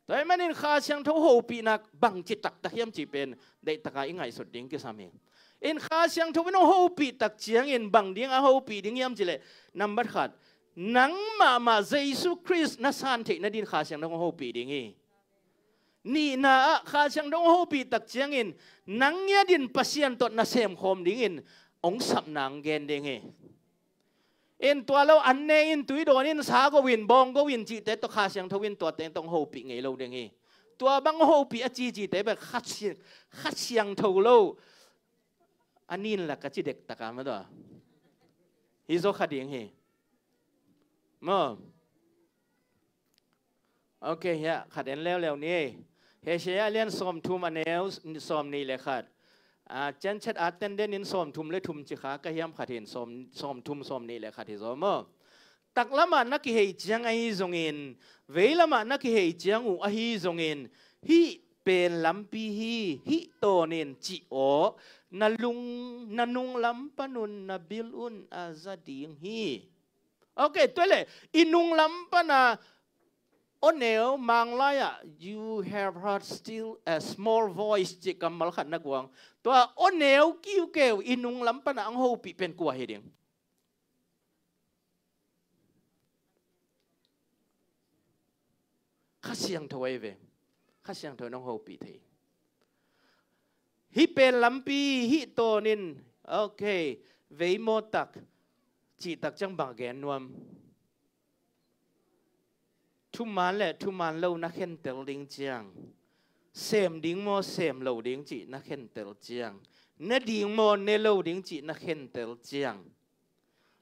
Tua ahih manin Kha Siangtho hopihna bangci taktak hiam cih pen deihtaka i ngaihsut ding kisam hi. In Kha Siangtho in hong hopih tak ciangin bang ding a hopih ding hiam ci leh, nambat khat, nang mahmah Jesu Khrist na san theih nadin Kha Siangtho hong hopih ding hi. Nihna ah Kha Siangtho hong hopih tak ciangin nang ngiat in Pasian tawh na semkhawm dingin hong sapna hong gen ding hi. In tua lo an ne in, tui dawn in, sa go in, bawng go in cihte tawh Kha Siangtho in tuate tawh hong hopih ngei lo ding hi. Tua bang hong hopih a cicite bek Kha Siang, Kha Siangtho lo a nin lak a ci dektak a ma tua hi zaw kha ding hi. Maw? Ok, hiah khat en leuleu ni. Hosea lian sawmthum a neu sawmnih le khat. A, Gen Z a tenden in sawmthum le thum ci kha ka hiam khat hi in sawm, sawmthum sawmnih le khat hi zaw maw? Taklamah na kihei ciang ahi zongin, veilamah na kihei ciang uh ahi zongin, hih pen lampi hi, hih tawnin cih aw, na lung, na nunglam panun na bil un a za ding hi. Ok, tua leh i nunglam pana aw neu, Manglai ah, "You have heard still a small voice," cih kammal khat na guang. Tua aw neu kiukeu i nunglam pana hong hopih pen kua hi ding? Kha Siangtho ahi ve. Kha Siangtho in hong hopih thei. Hih pen lampi hih tawnin, ok, vei maw tak, cih tak ciang bang gen nuam? Thuman le thuman lo na khentel ding ciang, sem ding maw sem lo ding cih na khentel ciang, ne ding maw ne lo ding cih na khentel ciang,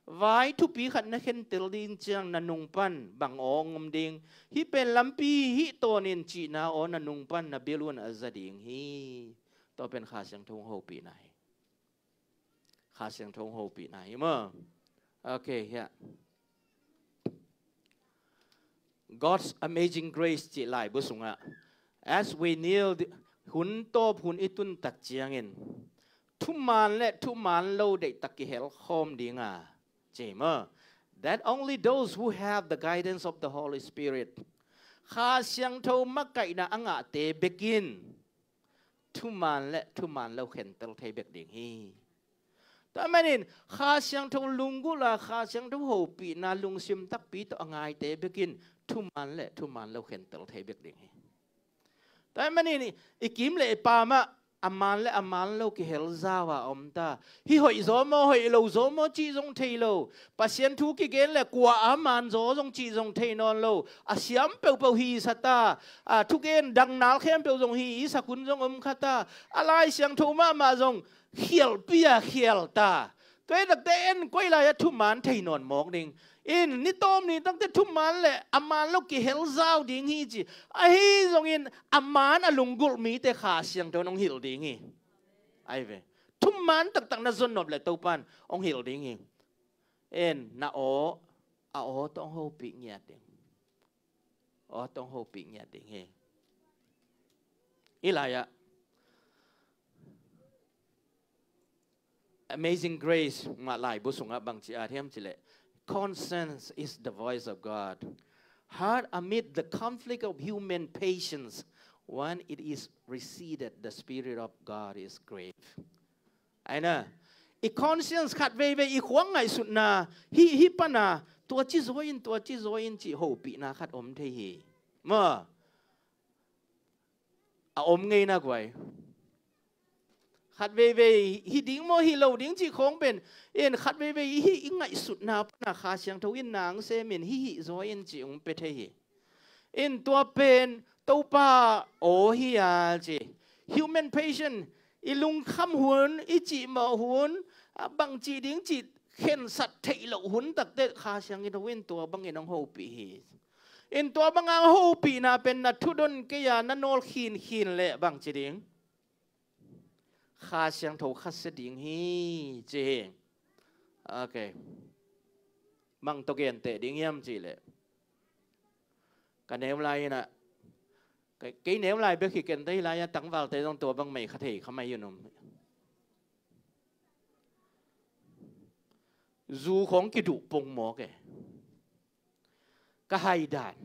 vai thupi khat na khentel ding ciang na nung pan bang aw ngom ding? Hih pen lampi hih tawnin cihna aw na nung pan na bialun a za ding hi. Tua pen Kha Siangtho hong hopihna hi. Kha Siangtho hong hopihna hi maw? Ok, hiah God's Amazing Grace cih laibu sungah, as we kneel, hun tawp hun i tun tak ciangin thuman le thuman lo deihtak kihel khawm dinga, ci maw? That only those who have the guidance of the Holy Spirit, Kha Siangtho makaihna a ngahte bekin thuman le thuman lo khentel thei bek ding hi. Tua manin Kha Siangtho lunggulh a, Kha Siangtho hopihna lungsim takpi tawh a ngaite bekin thuman le thuman lo khentel thei bek ding hi. Tua manin i kim le i pamah a man le a man lo kihel zau a om ta. Hih hoih zaw maw, hoih lo zaw maw cih zong thei lo. Pasian thu kigen le kua a man zaw zong cih zong thei nawn lo. A siam peuhpeuh hi sa ta. A thugen dangnal khempeuh zong hi i sak hun zong om kha ta. A Lai Siangtho mahmah zong khialhpi a khial ta. Tua hi takte en koi lai-ah thuman thei nawn mawk ding. In ni tawm ni takte thuman le a man lo kihel zau ding hi ci. Ahi zongin a man a lunggulh mite Kha Siangtho in hong hilh ding hi. Ai ve. Thuman taktak na zon nop le Topan hong hilh ding hi. En na aw, a aw tawh hong hopih ngiat ding. Aw tawh hong hopih ngiat ding hi. Hih lai-ah Amazing Grace mah laibu sungah bangci at hiam cileh, conscience is the voice of God. Heard amid the conflict of human patience, when it is receded, the Spirit of God is grieved. Aina, i conscience khat veivei i khuang ngaihsutna, hi, hi pana, tua ci zaw in, tua ci zaw in cih hopihna khat om thei hi. Maw? A om ngeina guai. Khat veivei hi ding maw hi lo ding cih khawng pen, in khat veivei hi i ngaihsutna pana Kha Siangtho in nang semin hi hi zaw in cih hong pia thei hi. In tua pen Topa aw hi a ci. Human patient, i lungkham hun, i cihmawh hun, a bangci ding cih khensat theih loh hun takte Kha Siangtho in tua bangin hong hopih hi. In tua banga hong hopihna pen na thudon kei a na nawl khinkhin leh bangci ding? Kha Siangtho khasia ding hi ci hi. Ok. Bang tawh genteh ding hiam cihleh, ka neu lai inah, kei, kei neu lai bek hi kenteh hi lai-ah tangvalte zong tua bang mai kha thei kha mai hi un om. Zu khawng kiduh pong mawk e. Ka haidan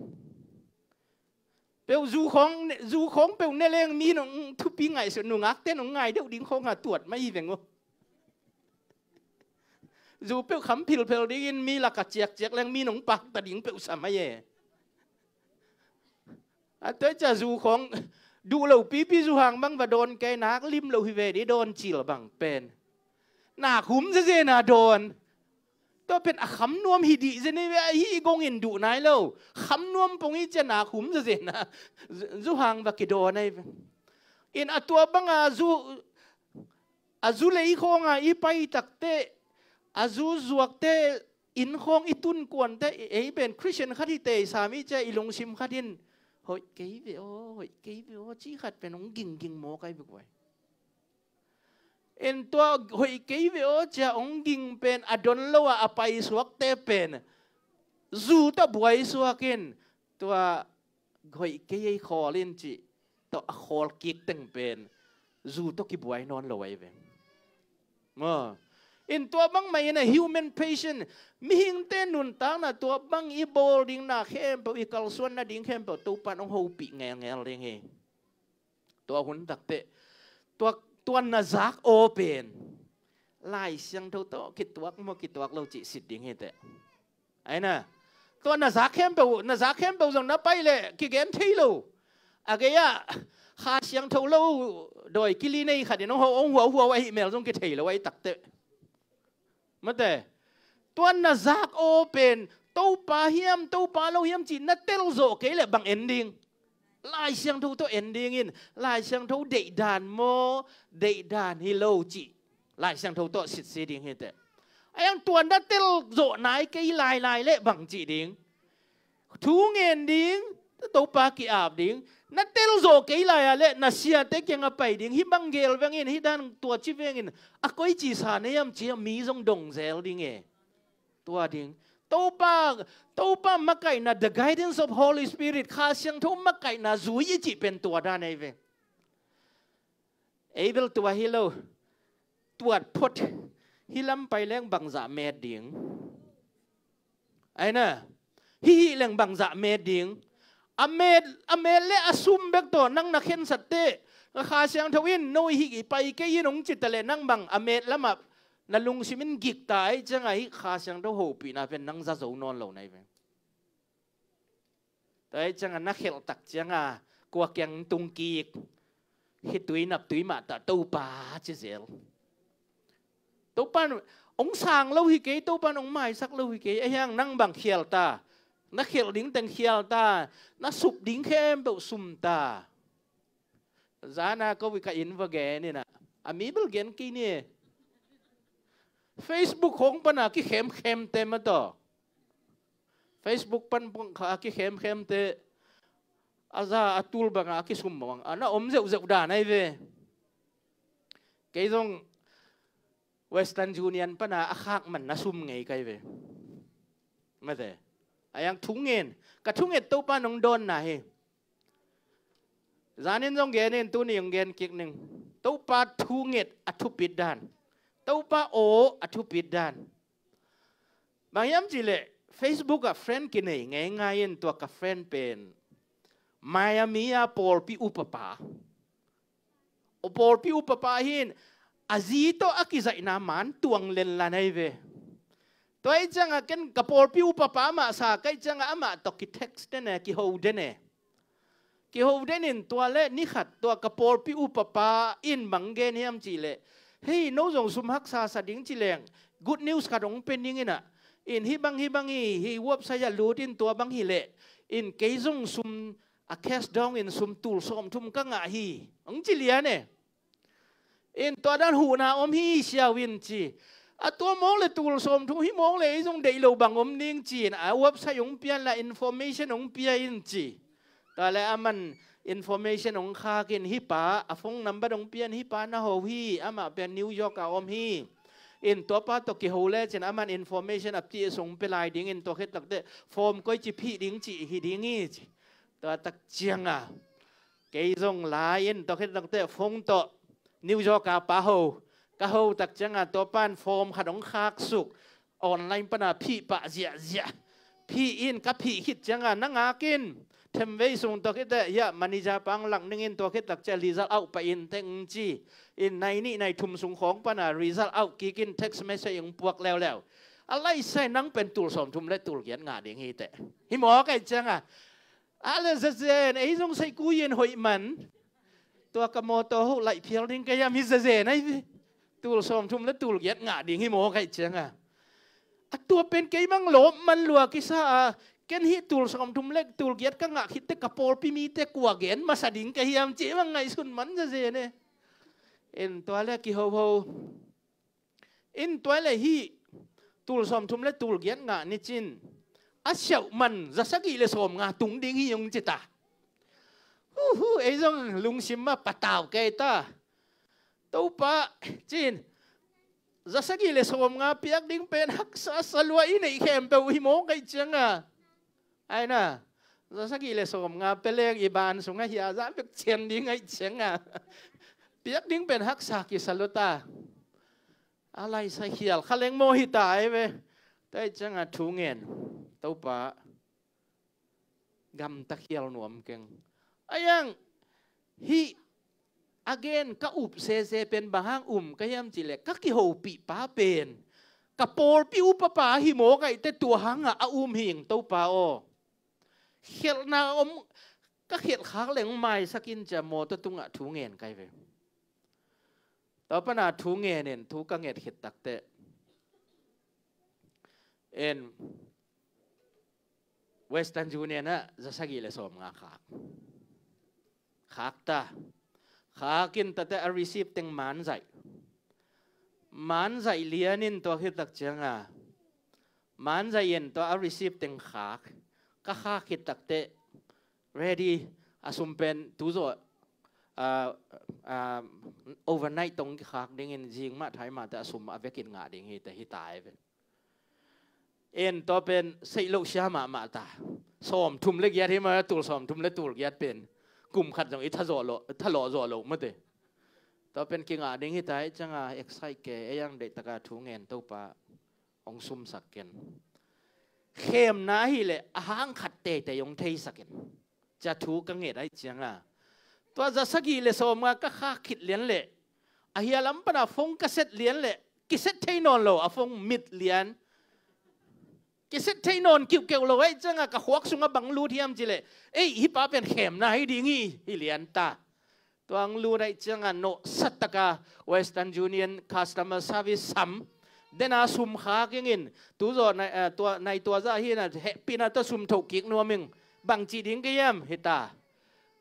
peuh zu khawng, zu khawng peuh ne leng mi nong thupi ngaihsut, nungakte nong ngai deuh ding khawng a tuat mai hi veng uh. Zu peuh kham philphel dingin mi laka ciakciak leng mi nong pakta ding peuh sa mai e. A tua cia zu khawng duh lo pipi zu hang bang va dawn kei nak lim lo hi ve dih dawn cil bang pen. Nak hum zezena dawn. Tua pen a kham nuam hi dih zen hi ve, a hi i gongin duh nai lo. Kham nuam pong hi cia nak hum zezena zu, zu hang va kidawn ahi ve. In a tua banga zu, a zu lei khawnga i pai takte, a zu zuakte, inn khawng i tun kuante, ei pen Christian khat hi tei sami cia i lungsim khat in, hoih kei ve aw, hoih kei ve aw, ci khat pen hong gingging mawk ahi ve guai. En tua hoih kei ve aw cia hong ging pen a don lo a a paisuakte pen zu tawh buaisuak in tua hoih kei ei khawl in cih tawh a khawl kik teng pen zu tawh kibuai nawn lo ahi ve. Maw? In tua bang mah in a human patient, mihingte nuntakna tua bang i bawl dingna khempeuh, i kalsuan nading khempeuh Topan hong hopih ngelngel ding hi. Tua hun takte tua, tua na zak aw pen Lai Siangtho tawh kituak maw kituak lo cih sit ding hi teh. Aina, tua na zak khempeuh, na zak khempeuh zong na pai leh kigen thei lo. A gei-ah Kha Siangtho lo dawi kili nei khat in hong huauhuau ahih mel zong kithei lo ahi takteh. Mate, tua na zak aw pen Topa hiam, Topa lo hiam cih na telzawh kei leh bang en ding? Lai Siangtho tawh en dingin, Lai Siangtho deihdan maw, deihdan hi lo cih Lai Siangtho tawh sitsi ding hi teh. Ahi hang tua na telzawh nai kei lailai leh bang cih ding? Thu ngen ding, Topa ki-ap ding. Na telzawh kei lai-ah leh na siate kiangah pai ding. Hih bang gel vengin, hih dan tua ci vengin, a koici sa na hiam ci-a mi zong dong zel ding e. Tua ding. Topa, Topa makaihna, the guidance of Holy Spirit, Kha Siangtho makaihna zui i cih pen tua dan ahi ve. Ei bel tua hi lo. Tuat phot. Hih lam pai leng bangzah met ding? Ahi na. Hih hih leng bangzah met ding? A met, a met le a sum bek tawh nang na khensat teh, Kha Siangtho in no hih pai kei in hong ci ta leh nang bang a met lamah na lungsim in gik ta ahih ciangah hih Kha Siangtho hopihna pen nang za zo nawn lo na hi ve. Tua ahih ciangah na khelh tak ciangah kua kiang tung kik? Hih tui nap tui mah tah Topa ci zel. Topa in hong sang lo hi kei, Topa in hong maisak lo hi kei. Ahi hang nang bang khial ta. Na khelh ding teng khial ta. Na sup ding khempeuh sum ta. Zana ko ka inn va gen in ah, a mi bel gen kei ni. Facebook khawng pana kikhemkhemte mah tawh. Facebook pan pawng kha a kikhemkhemte a za a tul banga a kisum bang a na om zeuhzeuh dan ahi ve. Kei zong Western Union pana a khak man na sum ngei kai ve. Mate. Ahi hang thungen. Ka thunget Topa nong dawnna hi. Zanin zong genin tuni hong gen kik ning. Topa thunget a thupit dan. Topa aw a thupit dan. Bang hiam cih leh Facebook ah friend kinei ngeingai in tua ka friend pen Miami a pawlpi upapa. Pawlpi upapa hi in a zi tawh a kizaihna man tuang lenlan ahi ve. Tua ahih ciangah ken ka pawlpi upapa amah sa ka hih ciangah amah tawh ki-text den e, kiho den e. Kiho den in tua leh ni khat tua ka pawlpi upapa in bang gen hiam cih leh, hei, no zong sum haksa sa ding ci leng good news khat hong pia ning in ah, in hih bang hih bang hi, hih website ah lut in tua bang hi leh, in kei zong sum a cash dawng in sum tul sawmthum ka ngah hi, hong ci lian e. In tua dan huhna om hi, siau in ci. A tua mawk le tul sawmthum hi mawk le ei zong deih lo bang om ding ci in a website hong pia in la information hong pia in ci. Tua le aman information hong khak in hih pa a phone number hong pia in hih pa na ho hi, amah pia New York a om hi. In tua pa tawh kiho le cin aman information a pi sung pia lai ding in tua khit takteh form koi ci phih ding ci hi ding hi ci. Tua tak ciangah kei zong lai in tua khit takteh phone tawh New York a pa ho ka ho tak ciangah tua pan form khat hong khak suk online pana phih pah ziahziah. Phih in ka phih khit ciangah na ngak in themvei sung tua khit teh hiah manager pa hong lak ning in tua khit tak ciah result out pah in teng ci. In nai nih nai thum sung khawng pana result out kik in text message hong puak leuleu. A laisai nang pen tul sawmthum le tul giat ngah ding hi teh. Hi maw ka hih ciangah a le zazen ei zong saikui in hoih man. Tua ka mawtaw hoh laih phial ding ka hiam hi zazen ahi ve. Tul sawmthum le tul giat ngah ding hi maw ka hih ciangah. A tua pen kei bang lawp man lua kisa a, ken hih tul sawmthum le tul giat ka ngah khitteh ka pawlpi mite kua gen masa ding ka hiam ci bang ngaihsun man zazen e. In tua le kihoho. In tua le hih tul sawmthum le tul giat ngah ni cin a siauh man za sagih le sawmnga tung ding hi hong ci ta. Huhu, ei zong lungsim mah patau kei ta. Topa cin za sagih le sawmnga piak ding pen haksa sa lua i neih khempeuh hi maw ka hih ciangah. Ahi na, za sagih le sawmnga pia leng i ban sungah hia za bek cian ding ahih ciangah piak ding pen haksa kisa lua ta. A laisa khial kha leng maw hi ta ahi ve. Tua ahih ciangah thu ngen. Topa gamta khial nuam keng. Ahi hang hih a gen ka up sese pen bang hang um ka hiam cih leh ka kihopih pa pen ka pawlpi upa pa hi maw ka hih teh tua hangah a um hing Topa aw. Khelhna om, ka khiat khak leng maisak in cia mawtaw tungah thu ngen kai ve. Tua pana thu ngen in thu ka nget khit takteh en Western Union ah za sagih le sawm nga khak. Khak ta. Khak in tate a receipt teng man zaih. Man zaih lian in tua khit tak cianga man zaih in tua a receipt teng khak. Ka khak khit takteh ready a sum pen tu zawh, ah, ah, overnight tong kikhak dingin zing mah thai mah te a sum a vekin ngah ding hi te hi tai ve. En tua pen seih loh sia mahmah ta. Sawm thum le giat hi mah tul sawm thum le tul giat pen kum khat zong i tha zawh loh, tha lawh zawh loh mate. Tua pen kingah ding hi tai cianga excite ke ei ang deih taka thu ngen Topa hong sumsak ken. Khemna ahileh a hang khat teitei hong theisak in cia thu ka nget ai cianga tua za sagih le sawm nga ka khak khit lian leh a hia lam pana phone ka set lian leh kiset thei nawn lo a phone mit lian. Kiset thei nawn kiuhkeuh lo ai cianga ka khuak sunga bang lut hiam cileh ei hi pa pen khemna hi ding hi hi lian ta. Tua ang lut ai cianga nawhsat taka Western Union Customer Service sam dena sum khak ingin tu zawh nai, eh, tua, nai tua zah hi na hehpihna tua sum thoh kik nuam ing bang cih ding ka hiam hita.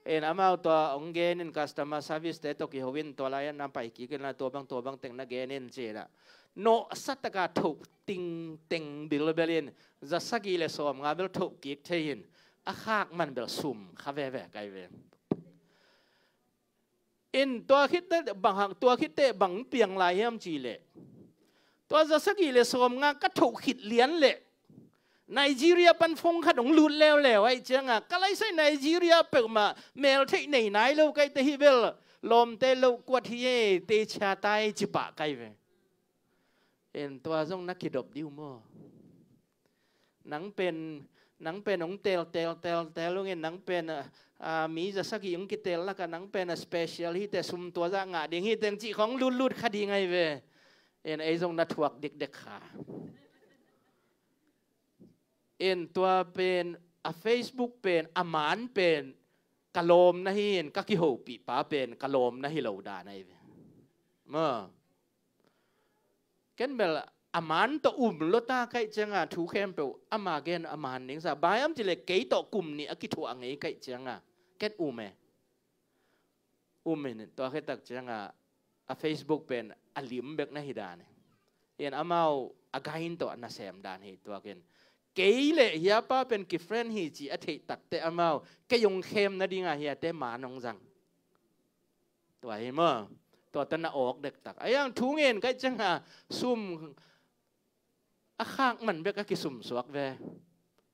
En amau tua hong gen in customer service te tawh kiho in tua lai-ah na pai kik in la tua bang tua bang teng na gen in ci-in ah nawhsat taka thoh tingteng bilbel in za sagih le sawm nga bel thoh kik thei in a khak man bel sum kha veve kai ve. In tua khitte bang hang tua khitte bang piang lai hiam cileh tua za sagih le sawm nga ka thoh khit lian leh Nigeria pan phone khat hong lut leuleu ai cianga ka laisai Nigeria peuhmah mel theih nei nai lo kai te hi bel lawmte lo kuat hi e te chia tai ci pah kai ve. En tua zong na kidop diu maw? Nang pen, nang pen hong tel tel tel tel ungin nang pen a, a, mi za sagih hong kitel laka nang pen a special hi te sum tua zah ngah ding hi teng cih khong lutlut kha ding ai ve. En ei zong na thuak dikdek kha. En tua pen a Facebook pen a man pen ka lawm na hi in ka kihopih pa pen ka lawm na hi lo dan ai ve. Ma ken bel a man tawh um lo ta kaih cianga thu khempeuh ama gen a man ding sa baiam cileh kei tawh kum nih a kithuah ngei kaih cianga ken um e. Um in tua khitak cianga a Facebook pen a lim bek na hi dan e. En amau a gain tawh a nasem dan hi tuakin kei le hiapa pen kifriend hi ci a theih takteh amau kei hong khem nadinga hiate man hong zang. Tua hi maw? Tua tan a awk dektak a iang thu ngen kaih cianga sum a khak man bek a kisumsuak ve.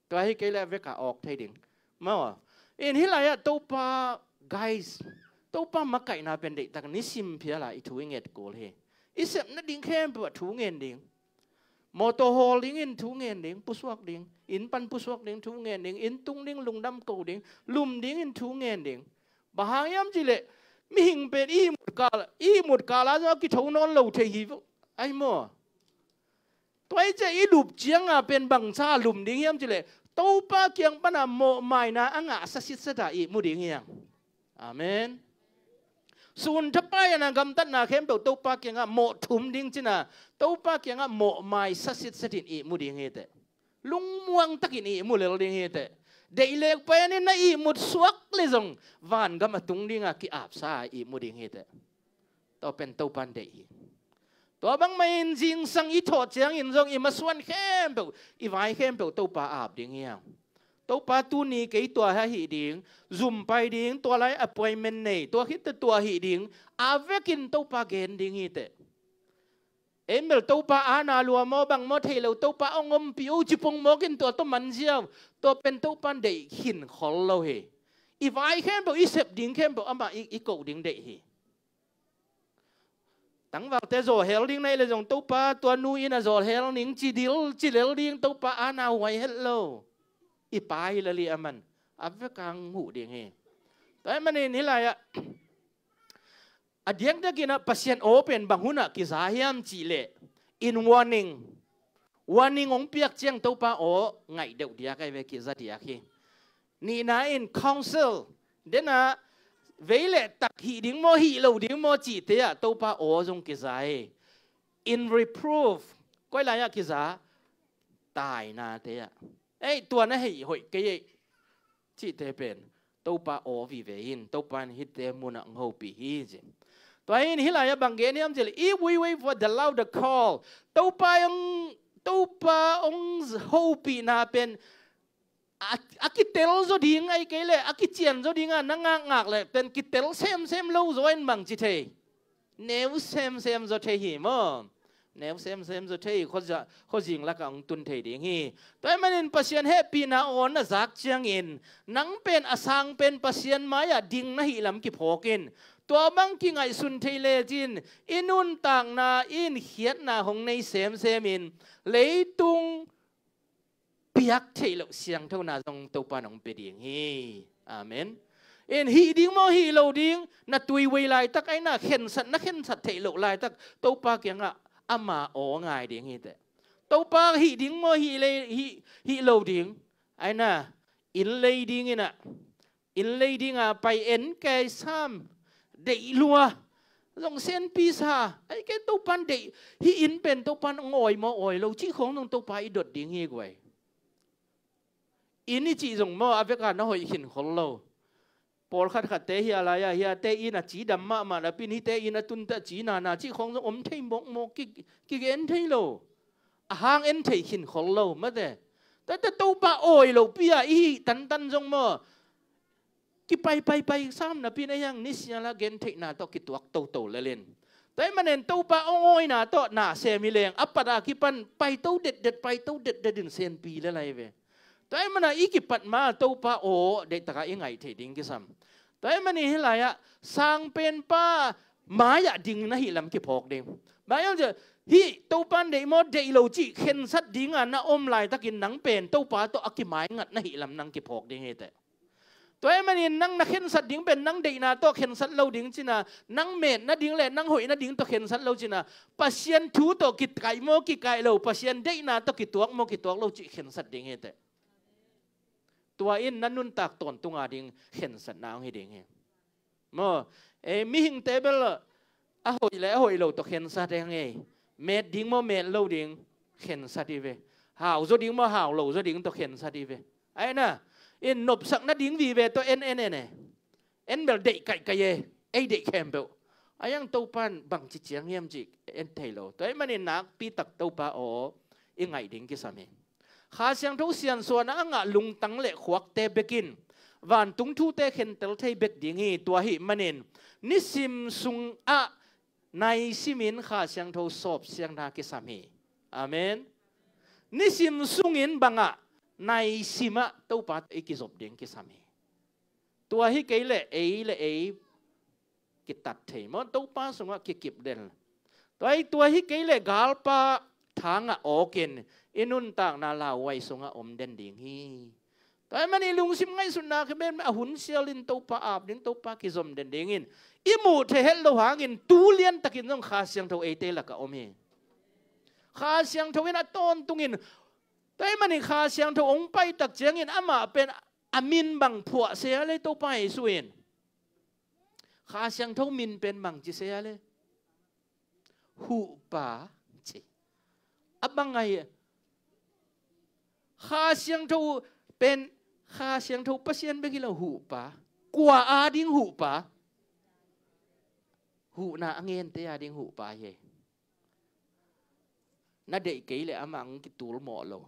Tua hi kei le a veka awk thei ding maw? In hi lai-ah Topa guys Topa makaihna pen deihtak nisim phiala i thu i nget kul hi. I sep nading khempeuh a thu ngen ding. Mawtaw hawl dingin thu ngen ding pusuak ding inn pan pusuak ding thu ngen ding inn tung ding lungdam ko ding lum dingin thu ngen ding. Bang hang hiam cileh mihing pen i ihmut kal i ihmut kala zong a kitho nawn lo thei hi ai maw? Tua i cia i lup cianga pen bangsa lum ding hiam cileh Topa kiang pana mawhmaina a ngah sasitsata ihmu ding hiang. Amen. Sun thapai ana gamtatna khempeuh Topa kiangah mawh thum ding cina Topa kiangah mawhmai sasitsatin ihmu ding hiteh. Lungmuang takin ihmu lel ding hiteh. Deih lekpai anin na ihmut suak le zong vangam a tung dinga ki-apsa ihmu ding hiteh. Tua pen Topan deih hi. Tua bangmah in zingsang i thawh ciangin zong i masuan khempeuh i vai khempeuh Topa ap ding hiang. Topa tuni kei tua ahih ding zumpai ding tua lai appointment nei tua khitte tua ahih ding a vekin Topa gen ding hiteh. Ei mel Topa ana lua maw bang maw thei lo Topa ong ompih o cipong mawkin tua tawh manziau tua pen Topan deih khin khol lo hi. I vai khempeuh i sep ding khempeuh amah i, i koh ding deih hi. Tangvalte zawhel ding na i le zong Topa tua nu in a zawhel ning ci dil ci lel ding Topa ana huai het lo. I pa hi lali aman a vekang huh ding hi. Tua i manin hi lai-ah a diakdiakinah Pasian aw pen bang hunah kiza hiam cihleh in warning warning hong piak ciang Topa aw ngaih deuh diak ai ve kiza diak hi. Nihna in counsel Denah vei le tak hih ding maw, hih lo ding maw cihte ah Topa aw zong kiza hi. In reproof, koi lai-ah kiza, tainate ah. Ei, tua na hei hoih kei ei cihte pen Topa aw vive in, Topa in hihte munah hong hopih hi ci. Tua in hih lai-ah bang gen hiam cih leh, if we wait for the louder call, Topa hong, Topa hong hopihna pen a, a kitel zaw ding ahih kei leh a kician zaw ding a na ngakngak leh pen kitel semsem lo zaw in bang ci thei? Neu semsem zaw thei hi maw? Neu semsem zaw thei hi, khuazing lakah hong tun thei ding hi. Tua ahih manin Pasian hehpihna aw na zak ciangin nang pen a sang pen Pasian mai-ah ding na hih lam kiphawk in. Tua bang kingaihsun thei lecin i nuntakna in khiatna hong nei semsem in leitung piak theih loh siangthona zong Topa in hong pia ding hi. Amen. In hih ding maw hih lo ding, na tuivui laitak ai na khensat, na khensat theih loh laitak Topa kiangah ama aw ngai ding hi teh. Topa hih ding maw hih lei, hih, hih lo ding ai na, inn lei ding in ah, inn lei dinga pai en kei sam, deih lua, zong senpi sa, ai kei Topan deih, hih inn pen Topan hong awi maw awi lo cih khawng zong Topa i dot ding hi guai. Inn i cih zong maw a veka na hoih khin khol lo. Pawlkhat khatte hi a lai-ah hiate inn a cidam mahmah napin hihte inn a tunte a cinana cih khawng zong om thei mawkmawk, ki, kigen thei lo. A hang en thei khin khol lo mate. Tate Topa awi lopi-a i hih tantan zong maw kipai paipai sam napin a hiang nisiala gentheihna tawh kituak toto lelin. Tua ahih manin Topa hong awina tawh na sem hi leng a pat a kipan paito detdet, paito detdet in senpi lelai ve. Tua ahih mana i kipat ma Topa aw deihtaka i ngaih theih ding kisam. Tua ahih manin hih lai-ah sangpenpa mai-ah ding na hih lam kiphawk ding. Mai-ah hih Topan deih maw deih lo cih khensat dinga na om laitakin nang pen Topa tawh a kimaingat na hih lam nang kiphawk ding hi teh. Tua ahih manin nang na khensat ding pen nang deihna tawh khensat lo ding cina, nang metna ding le nang hoihna ding tawh khensat lo cina, Pasian thu tawh kikaih maw kikaih lo, Pasian deihna tawh kituak maw kituak lo cih khensat ding hi teh. Tua in na nuntak tawntunga ding khensatna hong hi ding hi. Maw, ei, mihingte bel a hoih le a hoih lo tawh khensat hi ngei. Met ding maw met lo ding khensat hi ve. Hau zaw ding maw hau lo zaw ding tawh khensat hi ve. Ai na, in nopsak nading vive tawh en en en e. En bel deih kaihkaih e, ei deih khempeuh. A hiang Topan bangci ciang hiam cih en thei lo. Tua ahih manin nakpi tak Topa aw i ngaih ding kisam hi. Kha Siangtho siansuahna a ngah lungtang le khuakte bekin vantung thute khentel thei bek ding hi. Tua ahih manin nisim sungah naisimin Kha Siangtho sawpsiangna kisam hi. Amen. Nisim sungin bangah naisimah Topa i kizop ding kisam hi. Tua hi kei leh ei le ei kitat thei maw, Topa sungah kikip den. Tua hi, tua hi kei leh galpa thangah awkin i nuntakna lauhuai sungah om den ding hi. Tua ahih manin lungsim ngaihsutna kha ben a hun sialin Topa ap ding, Topa kizom den dingin i muh thei het lo hangin tu liantakin zong Kha Siangtho eite lakah om hi. Kha Siangtho in a tawntungin, tua ahih manin Kha Siangtho hong paitak ciangin amah pen a min bang phuah se a le Topa Jesu in. Kha Siangtho min pen bangci se a le Huhpa ci. A bang ahi Kha Siangtho pen Kha Siangtho Pasian bek hi lo Huhpa. Kua ading Huhpa? Huhna a ngente ading Huhpa hi. Na deih kei le amah hong kitul mawh lo.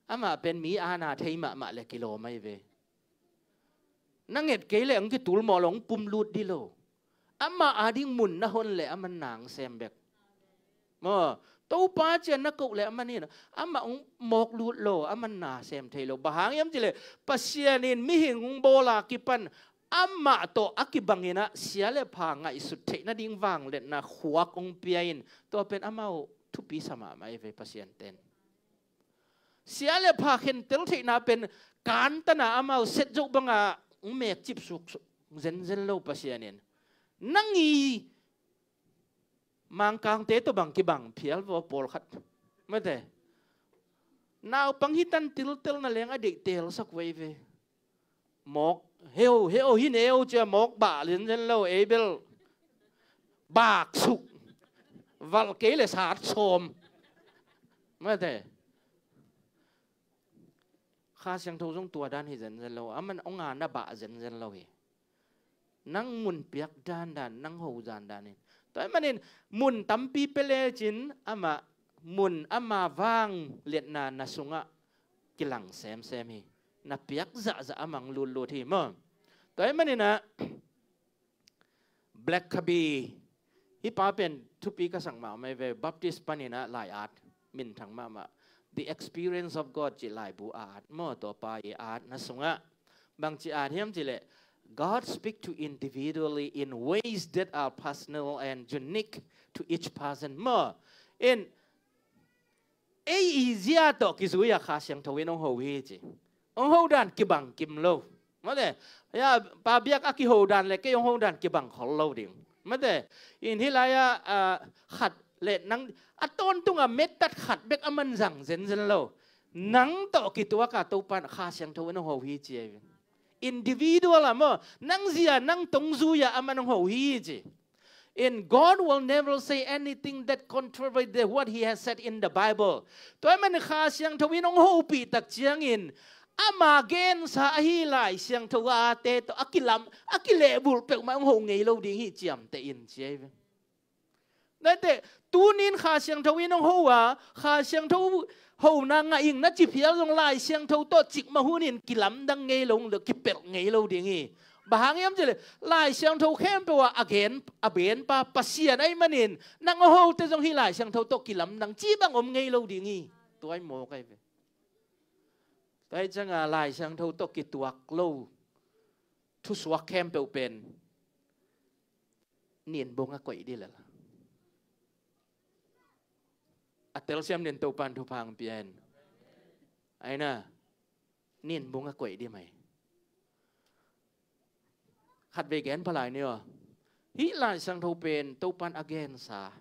Amah pen mi ana thei mahmah le kilawm ahi ve. Na nget kei le hong kitul mawh lo, hong pumlut dih lo. Amah ading mun na hon le amah nang sem bek. Maw, Topa cian na koh le amah ni na amah hong mawk lut lo, amah na sem thei lo. Bang hang hiam cih le Pasian in mihing hong bawl a kipan amah tawh a kibangin ah sia le pha ngaihsut theih nading vangliatna khuak hong pia in, tua pen amau thupi sa mahmah hi ve Pasian ten. Sia le pha khentel theihna pen kantana amau set zoh banga hong mek cipsuk zenzen lo Pasian in. Nang i Mangkangte tawh bang kibang phial vaw pawlkhat. Mate. Naupang hi tan tiltelna leng a deih telsak vei ve. mawk heu heu hi neu cia mawk bah zenzen lo, ei bel bak suk, valh kei le sat sawm. Mate. Kha Siangtho zong tua dan hi zenzen lo, aman ong a na bah zenzen lo hi. Nang mun piak dandan, nang ho dandan in. Tua ahih manin mun tampi pia lecin amah mun ama vang liatna na sungah kilang semsem hi. Na piak zahzah amang lutlut hi maw. Tua ahih manin ah Blackaby, hih pa pen thupi ka sak mahmah hi ve, Baptist panin ah lai-at minthang mahmah. The Experience of God cih laibu a at maw, tua pa i atna sungah bangci at hiam cihleh, God speak to individually in ways that are personal and unique to each person maw. In ei i zia tawh kizui a Kha Siangtho in hong ho hi ci. Hong ho dan kibang kim lo. Mate, ya, pa biak a kiho dan le kei hong ho dan kibang khol lo ding. Mate, in hih lai-ah, ah, khat le nang a tawntung a mettat khat bek a man zang zenzen lo. Nang tawh kituak a Topa in Kha Siangtho in hong ho hi ci ahi ve. Individual a maw, nang zia, nang tong zui a aman hong ho hi ci. In God will never say anything that contrary to what he has said in the Bible. Tua ahih manin Kha Siangtho in hong hopih tak ciangin ama gensa ahi Lai Siangtho a ate tawh a kilam, a kilehbulh peuhmah hong ho ngei lo ding hi ciamteh in ci ahi ve. Nate, tunin Kha Siangtho in hong ho a, Kha Siangtho hona ngah ing na ci phial zong Lai Siangtho tawh cikmah hunin kilamdang ngei lo, kipelh ngei lo ding hi. Bang hang hiam cihleh Lai Siangtho khempeuh ah a gen, a benpa Pasian ahih manin nang a hote zong hih Lai Siangtho tawh kilamdang cih bang om ngei lo ding hi. Tua hi mawk ahi ve. Tua hi cianga Lai Siangtho tawh kituak lo thusuak khempeuh pen ninbung a koih dih lel. A telsiam nin Topan thupha hong pia hen. Aina, ninbung a koih dih mai. Khatvei gen pha lai ni aw. Hih Lai Siangtho pen Topan a gensa.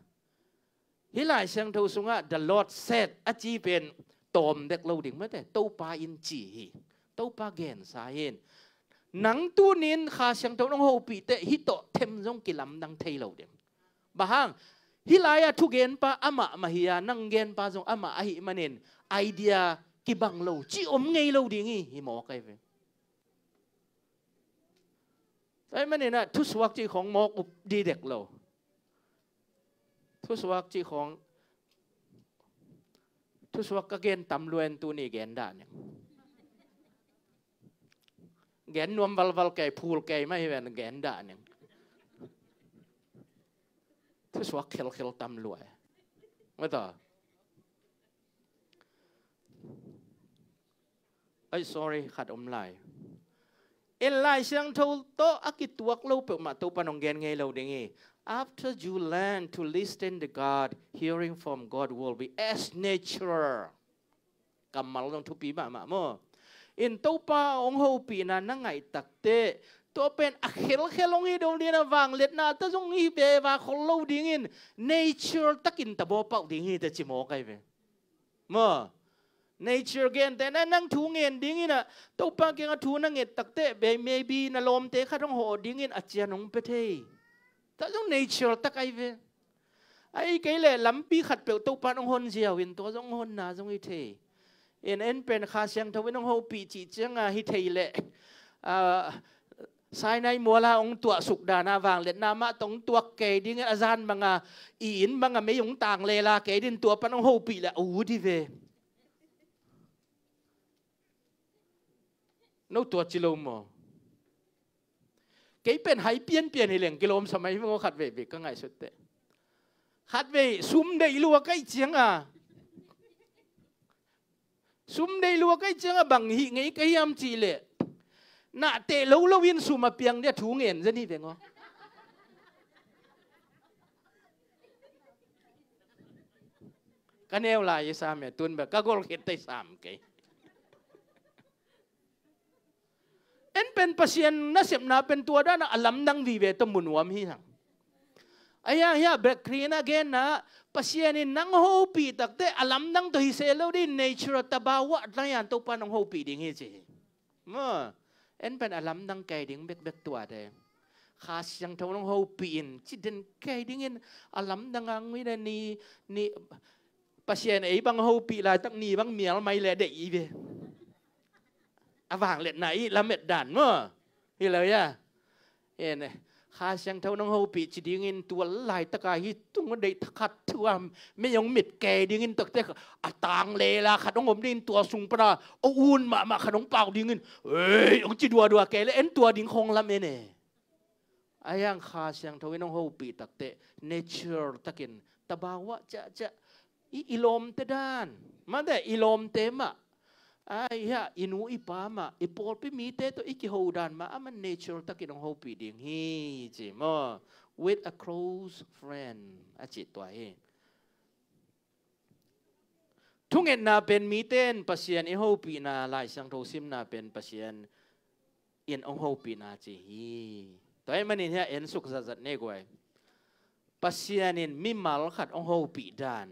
Hih Lai Siangtho sungah the Lord said a ci pen tawm dek lo ding mate. Topa in ci hi. Topa gensa hi. Nang tunin Kha Siangtho nong hopih teh hih tawh them zong kilamdang thei lo ding. Bang hang, hih lai-ah thugenpa amah mah hi a, nang genpa zong amah ahih manin idea kibang lo cih om ngei lo ding hi, hi mawk ahi ve. Tua ahih manin ah thusuak cih khawng mawk up dih dek lo. Thusuak cih khawng, thusuak ka gen tam lua in tuni gen dah ning. Gen nuam valval kei, phul kei mah hi ven, gen dah ning. Thusuak khelkhel tam lua e. Mata. Ai, sorry, khat om lai. In Lai Siangtho tawh a kituak lo peuhmah Topa nong gen ngei lo ding hi. After you learn to listen to God, hearing from God will be as natural. Kammal zong thupi mahmah maw. In Topa hong hopihna na ngaih takteh, tua pen a khelkhel hong hi dong ding a, vangliatna ta zong hi ve va khol lo dingin nature takin ta bawpauh ding hi ta ci mawk ahi ve. Maw, nature gente na nang thu ngen dingin ah Topa kiangah thu na nget takteh, maybe na lawmte khat hong hawh dingin a cian hong pia thei. Ta zong nature tak ahi ve. Ahi kei leh lampi khatpeuh Topa in hong hon ziau in tua zong honna zong hi thei. In en pen Kha Siangtho in hong hopih cih cianga hi thei leh, ah, Sinai muala hong tuahsuk dana vangliatna mah tawh hong tuak kei dingin a zan banga i inn banga mei hong tang lela kei din tua pan hong hopih leh a ut hi ve. No tua ci lo maw? Kei pen hai pianpian hi leng kilawm sa mai hi maw, khatvei vei ka ngaihsut teh. Khatvei sum deih lua ka hih cianga, sum deih lua ka hih cianga bang hih ngei ka hiam cih leh, nahteh lo loin sum a piang dia thu ngen zen hi veng aw. Ka neu lai i sam e, tun bel ka gol khit tei sam kei. En pen Pasian nasepna pen tua dana a lamdang vive tawh mu nuam hi hang. Ahi hang hia Brett Crane a genna, Pasian in nang hopih takteh a lamdang tawh hi se lo ding, nature, tabawa, daian Topa nong hopih ding hi ci hi. Maw, En pen a lamdang kei ding bekbek tuate. Kha Siangtho nong hopih in, ci den kei dingin a lamdang a ngui le ni, ni Pasian ei bang hopih laitak ni bang mial mai le deih i ve. A vangliatna i lamet dan maw. Hi lo ia. En, Kha Siangtho nong hopih ci dingin tua laitaka hi tung deih thakhat thuam mei hong mit kei dingin takte a tang lela khat hong om dingin tua sung pana a un mahmah khat hong pau dingin ei hong ci duadua kei le en tua ding khong lam en e. A hiang Kha Siangtho in hong hopih takte nature takin tabawa ciahciah i, i lawmte dan mate i lawmte mah. Ai hia i nu i pa mah i pawlpi mite tawh i kiho dan mah aman nature takin hong hopih ding hi ci maw. With a close friend a cih tua hi. Thungetna pen mite in Pasian i hopihna, Lai Siangtho simna pen Pasian in hong hopihna ci hi. Tua ahih manin hia en suk zatzat nei guai. Pasian in mimal khat hong hopih dan.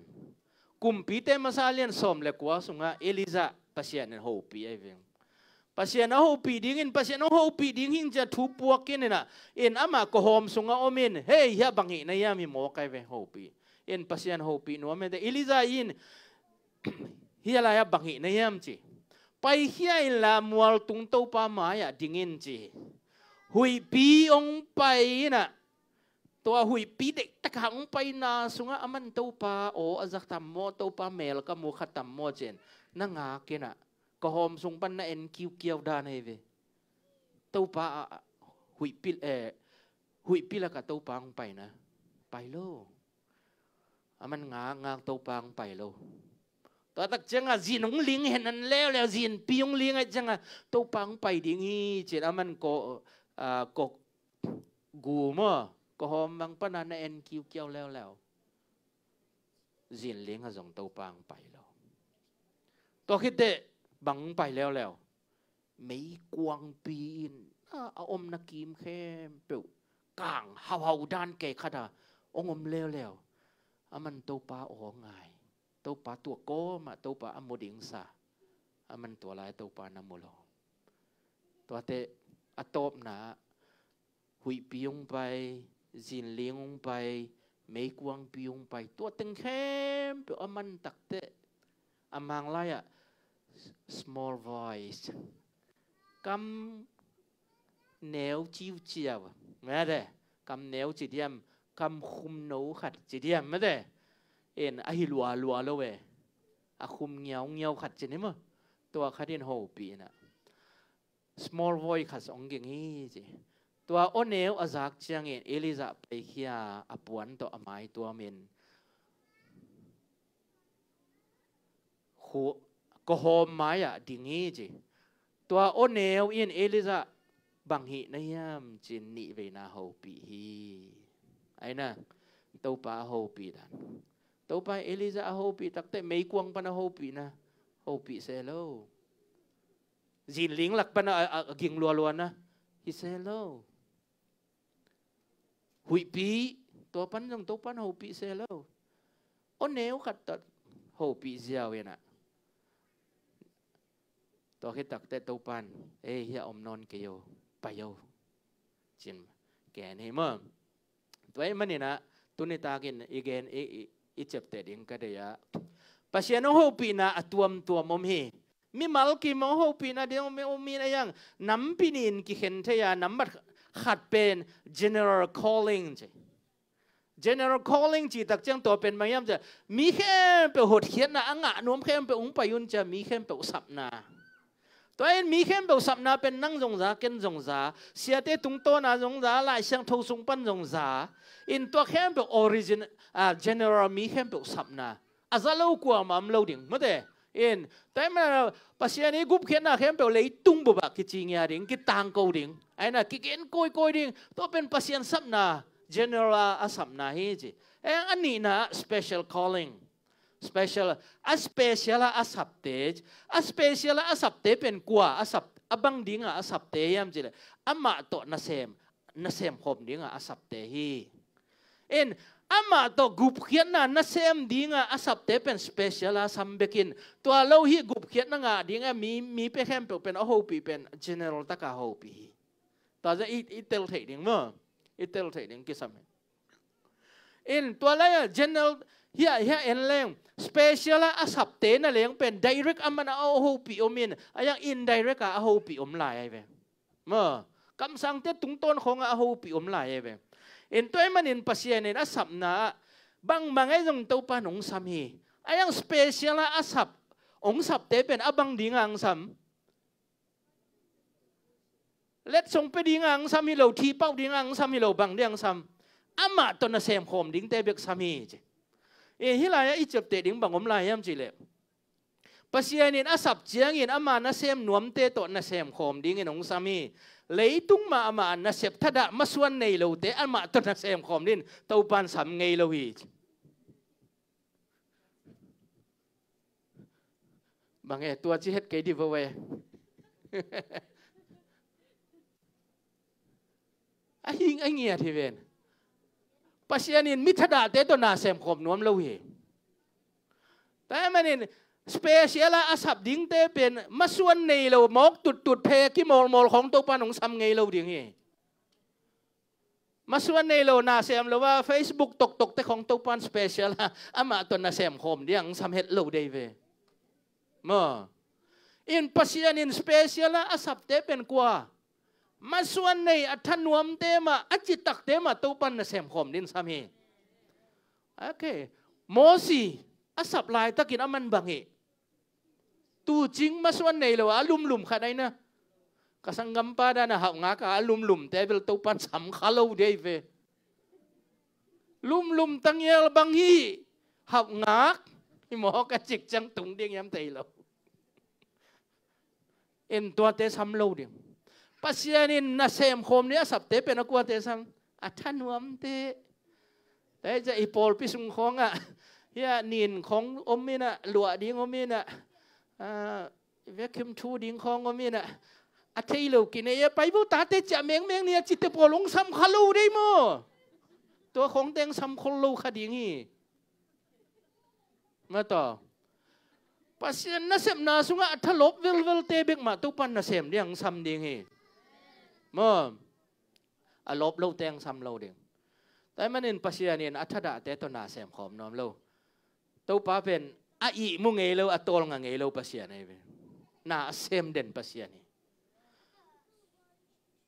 Kumpite masa lian sawm le kua sungah Elijah Pasian in hopih ahi veng. Pasian a hopih dingin, Pasian hong hopih ding hing cia thu puak in inah, in amah kawhawm sungah om in, hei hia bang hih na hiam hi mawk ahi ve hopih. In Pasian hopih nuam ente Elijah in hia lai-ah bang hih na hiam ci. Paikhia inla mual tung Topa mai-ah dingin ci. Huihpi hong pai inah tua huihpi deihtakah hong paina sungah aman Topa aw a zak tam maw, Topa mel ka mu kha tam maw cin na ngak inah kawhawm sung pan na en kiukiau dan ahi ve. Topa a huihpi, eh, huihpi lakah Topa hong paina pai lo. Aman ngakngak Topa hong pai lo. Tua tak ciangah zin hong ling hen an leuleu zinpi hong ling aih ciangah Topa hong pai ding hi cin aman ko, ah, ko gu maw, kawhawm bang pana na en kiukiau leuleu. Zin lingah zong Topa hong pai lo. Tua khitteh bang hong pai leuleu. Meikuangpi in a, a omna kim khempeuh kang hauhau dan kei khata hong om leuleu. Aman Topa aw ngai. Topa tua kawmah Topa a mu dingsa. Aman tua lai Topa na mu lo. Tuate a tawpna huihpi hong pai, zinling hong pai, meikuangpi hong pai. Tua teng khempeuh a man takteh a manglai-ah small voice, kam neu ciuciau mate, kam neu ci diam, kam khumno khat ci diam mate, in ahi lualua lo e. A khum ngiaungiau khat ci ni maw. Tua khat in hopih inah small voice khat hong ging hi ci. Tua awneu a zak ciangin Elijah paikhia a puan tawh a mai tuamin kawhawm mai-ah ding hi ci. Tua awneu in Elijah bang hih na hiam cin nihveina hopih hi. Aina Topa a hopih dan. Topa Elijah a hopih takteh meikuang pan a hopihna hopih se lo. Zinling lak pan a, a, a ging lualuana hi se lo. Huihpi tua pan zong Topan hopih se lo. Awneu khat tawh hopih ziau inah tua khit takteh Topan ei hia om nawn kei o, pai o cin ken hi maw. Tua ahih maninah tuni takin i gen i, i, i ciapteh ding ka deih ah Pasian hong hopihna a tuamtuam om hi. Mimal kim hong hopihna ding om, om in a hiang nampi nih in kikhen thei a, nambat khat pen general calling ci. General calling cih tak ciang tua pen bang hiam cih leh mi khempeuh hotkhiatna a ngah nuam khempeuh hong pai un ci a, mi khempeuh sapna. Tua in mi khempeuh sapna pen nang zong za, ken zong za, siate tungtawna zong za, Lai Siangtho sung pan zong za. In tua khempeuh origin, ah, general mi khempeuh sapna. A za lo kuamah om lo ding mate. In tua ahih manin Pasian i gupkhiatna khempeuh leitung bupah kici ngia ding, kitangko ding. Aina kigen kawikawi ding. Tua pen Pasian sapna general a, a sapna hi ci. Eng a nihna special calling. Special, a special a a sapte, a special a a sapte pen kua a sap, a bang dinga a sapte hiam cih leh amah tawh nasem, nasem khawm dinga a sapte hi. In Amah tawh gupkhiatna nasem dinga a sapte pen special a sam bekin, tua lo hi gupkhiatna ngah dinga mi, mi pia khempeuh pen a hopih pen general taka hopih hi. Tua zah i, i tel theih ding maw? I tel theih ding kisam hi. In tua lai-a general hiah, hiah en leng special a a sapte na leng pen direct a man a a hopih om in, a yang indirect a a hopih om lai ai ve. Maw, kamsangte tungtawn khawngah a hopih om lai ai ve. In tua ahih manin Pasian in a sapna ah bangmah ngei zong Topa in hong sam hi. A yang special a a sap, hong sapte pen a bang dinga hong sam? Letsong pia dinga hong sam hi lo, thi pau dinga hong sam hi lo, bang dinga hong sam? Amah tawh nasem khawm dingte bek sam hi ci. E, hih lai-ah i ciapteh ding bang om lai hiam cihleh, Pasian in a sap ciangin ama nasem nuamte tawh nasem khawm dingin hong sam hi. Leitung mahmah nasep thadah masuan nei lote amah tawh nasem khawm dingin Topa in sam ngei lo hi. Bang e, tua ci het kei di vo e. A hing a ngiat hi ven. Pasian in mi thadahte tawh nasem khawm nuam lo hi. Tua ahih manin special a a sap dingte pen masuan nei lo, mawk tuttut, phe kimawlmawl khawng Topa in hong sam ngei lo ding hi. Masuan nei lo, nasem lo a Facebook toktokte khawng Topa in special a amah tawh nasem khawm dingin hong sam het lo dei ve. Maw, in Pasian in special a a sapte pen kua? Masuan nei, a thanuamte mah, a citakte mah Topa in nasem khawm dingin sam hi. Ok. Mosi a sap laitakin a man bang hi? Tuucing masuan nei lo a lumlum khat ahi na. Ka sanggampa dan a hauh ngak a a lumlumte bel Topa in sam kha lo dei ve. Lumlum tangial bang hi, hauh ngak hi maw, ka cik ciang tung ding hiam thei lo. In tuate sam lo ding. Pasian in nasem khawm dingin a sapte pen a kuate sam? A thanuamte. Tua hi ciah i pawlpi sung khawngah hiah nin khawng om inah, luah ding om inah, ah, vacuum thu ding khawng om inah, a thei lo kinei a pai bo, tate ciah mengmeng ni a cite pawl hong sam kha lo dei maw? Tua khawngte hong sam khol lo kha ding hi. Mataw. Pasian nasepna sungah a thalawp velvelte bek mah Topa in nasem dingin hong sam ding hi. Maw, a lawp lote hong sam lo ding. Tua ahih manin Pasian in a thadahte tawh nasem khawm nuam lo. Topa pen a ihmu ngei lo, a tawlnga ngei lo Pasian ahi ve. Na a sem den Pasian hi.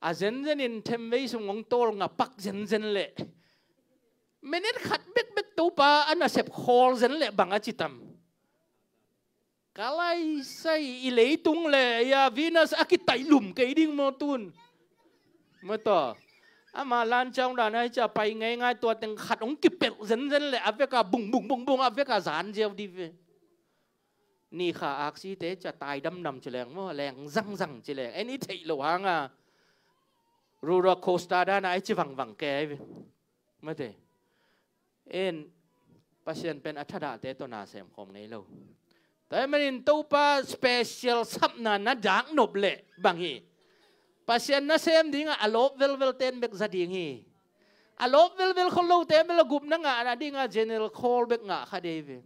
A zenzen in themvei sung hong tawlnga pak zenzen leh minute khat bekbek Topa a nasep khawl zen leh bang a ci tam? Ka laisai, i leitung le ia Venus a kitaih lum kei ding maw tun? Mataw. Ama lancang dan ahi ciah pai ngeingai, tua teng khat hong kipelh zenzen leh a veka bung bung bung bung a veka zan ziau di ve. Ni kha aksite ciah tai damdam ci leng maw, leng zangzang ci leng, en i theih loh hanga roller coaster dana ahi ci vangvang kei ahi ve. Mate. En, Pasian pen a thadahte tawh nasem khawm ngei lo. Tua ahih manin Topa special sapna na dak nop leh bang hi? Pasian nasem dingah a lawp velvel ten bek za ding hi. A lawp velvel khol lote bel a gupna ngahna dingah general call bek ngah kha dei ve.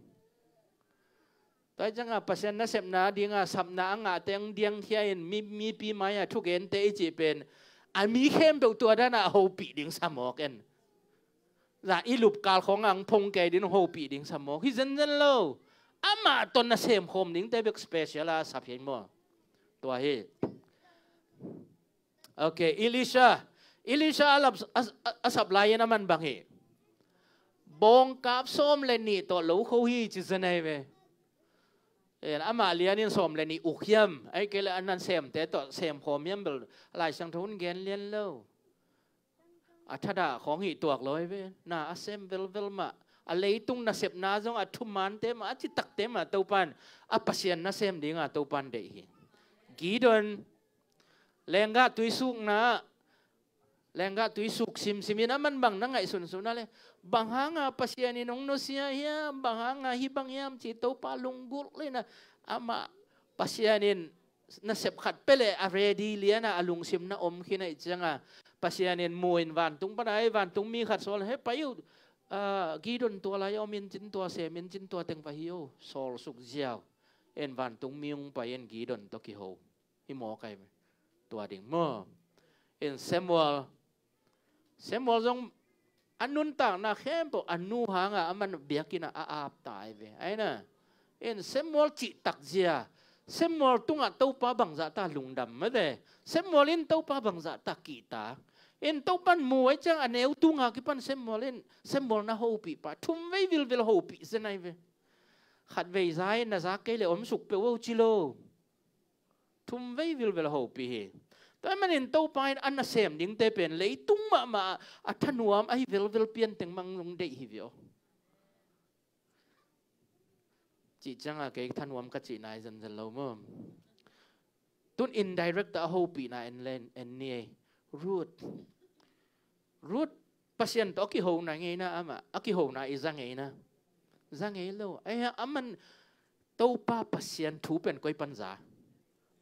Tua hi ciangah Pasian nasepna dingah sapna a ngahte hong diangkhia in mi, mipi mai-ah thugente i cih pen a mi khempeuh tua danah a hopih ding sa mawk en. Za i lupkal khawngah hong phong kei ding, hong hopih ding sa mawk hi zenzen lo. Amah tawh nasem khawm dingte bek special a sap hi maw? Tua hi. Ok, Elisha. Elisha a lap, a, a, a sap lai-in a man bang hi? Bawngkap sawm le nih tawh lo kho hi ci zen ahi ve. En, amah lianin sawm le nih uk hiam? Ahih kei leh a nasemte tawh sem khawm hiam bel Lai Siangtho in gen lian lo. A thadah khawng hih tuak lo ahi ve. Na a sem velvel mah, a leitung nasepna zong a thumante mah, a citakte mah Topa in, a Pasian nasem dinga Topa in deih hi. Gideon, lenggah tuisukna, lenggah tuisuk simsim in a man bang na ngaihsunsun a le, bang hanga Pasian in hong nusia hiam, bang hanga hih bang hiam ci Topa lunggulh in a, amah Pasian in nasep khat pia leh a ready liana a lungsim na om khin ahih cianga Pasian in mu in vantung pana ei vantung mi khat sawl, he pai uh, ah, Gideon tua lai a om in cin tua sem in cin tua teng va hi o, sawlsuk ziau. En vantung mi hong pai en Gideon tawh kiho. Hi mawk ai ve. Tua ding maw? En Samuel, Samuel zong a nuntakna khempeuh a nu hanga aman biakinn ah a ap ta ai ve. Ai na. En Samuel cihtak zia. Samuel tungah Topa bangzah ta lungdam mate. Samuel in Topa bangzah ta kihta. En Topan mu ai ciang a neu tunga kipan Samuel in Samuel na hopih pa. Thum vei vilvel hopih zen ai ve. Khat vei za in na za kei le om suk peuh o ci lo. Thum vei vilvel hopih hi. Tua manin Topa in a nasem dingte pen leitung mahmah a thanuam ahi velvel pian teng mang zong deih hi ve aw. Cih cianga kei thanuam ka cihna hi zenzen lo maw? Tun indirect a hopihna en len en ni ei. Ruth. Ruth Pasian tawh a kihona ngei na amah, a kihona i za ngei na. Za ngei lo. Ai aman Topa Pasian thu pen koi pan za.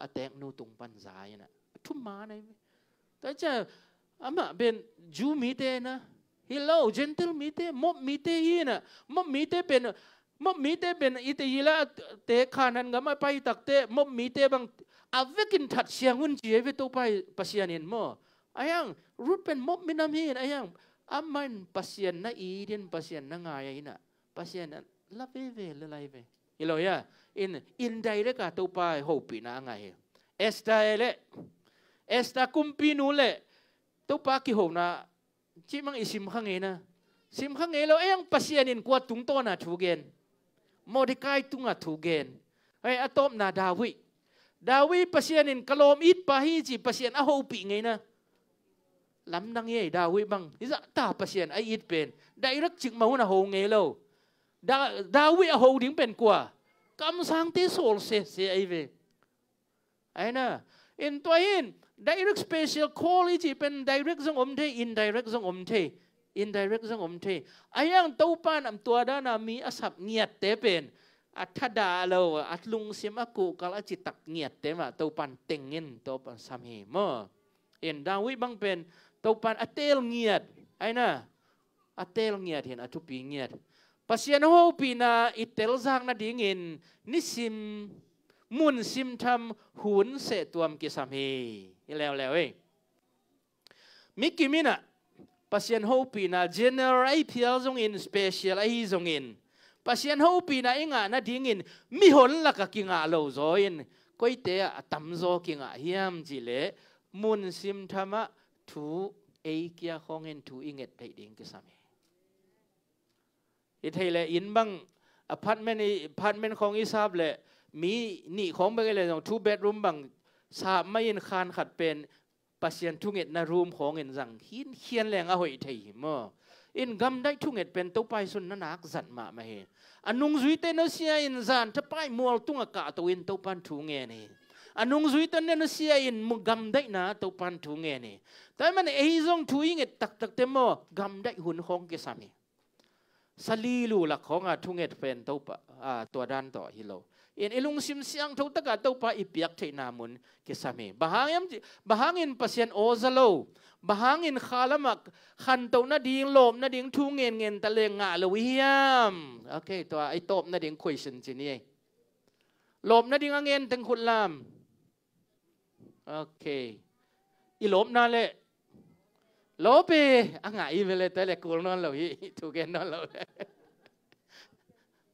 A teknu tung pan za ina. A thuman ai. Tua cia amah pen Jew mite na. Hi lo, Gentile mite, Moab mite hi na. Moab mite pen Moab mite pen i te hi la te Khanaan gam a pai takte Moab mite bang a vekin that siang un ci ai ve Topa Pasian in maw? Ai ang Ruth pen Moab minam hi in ai ang amah in Pasian na it in Pasian na ngai ai na Pasian in la veve le lai ve. Hi lo ia in indirect a Topa hopihna a ngai hi. Esther e le Esther kumpinu le Topa kihona Cih mang i sim kha ngei na. Sim kha ngei lo, ei ang Pasian in kua tungtawna thu gen? Mordecai tunga thu gen. Hei, a tawpna David. David Pasian in ka lawm it pa hi ci Pasian a hopih ngei na. Lamdang hi ei David bang. Hi zah ta Pasian a it pen. Direct cik ma hun a ho ngei lo. Da, David a ho ding pen kua? Kamsangte sawl sese ahi ve. Ai na, in tua hin, direct special call i cih pen direct zong om thei, indirect zong om thei, indirect zong om thei. Ai ang Topa in am tua dana mi a sap ngiatte pen, a thadah lo, a lungsim a kuhkal a citak ngiatte mah Topa in tengin Topa in sam hi maw? In David bang pen Topa in a teel ngiat, ai na, a teel ngiat hin a thupi ngiat. Pasian hopihna i telzak nadingin nisim mun simtham hun sehtuam kisam hi. Hi leuleu ei. Mi kim inah Pasian hopihna general ahi phial zongin special ahi zongin Pasian hopihna i ngah nadingin mihon lakah kingah lo zaw in koite ah a tamzaw kingah hiam cihleh mun simthamah thu ei kia khawngin thu i nget theih ding kisam hi. I theih leh inn bang apartment, apartment khawng i sap leh mi nih khawng bek i leh zong two bedroom bang sap mai in khan khat pen Pasian thungetna room khawngin zang khin khian leng a hoih thei hi maw? In gamdaih thunget pen Topa i sun na nak zat mahmah hi. A nungzuite na sia in zan thapai mual tungah kahto in Topan thu ngen hi. A nungzuite na sia in gamdaihna Topan thu ngen hi. Tua ahih manin ei zong thu i nget taktakte maw gamdaih hun khawng kisam hi. Salilu lak khawnga thunget pen Topa, a, tua dan tawh hi lo. In i lungsim siangtho takah Topa i piak theihna mun kisam hi. Bang hang hiam ci, bang hangin Pasian aw za lo? Bang hangin kha lamah khantoh nading, lawp nading thu ngen ngen ta leng ngah lo i hiam? Ok, tua i tawp nading question ci ni ei. Lawp nading a ngen teng khut lam. Ok. I lawpna leh lawp e, a ngah i ve le tua leh kul nawn lo hi, thu gen nawn lo.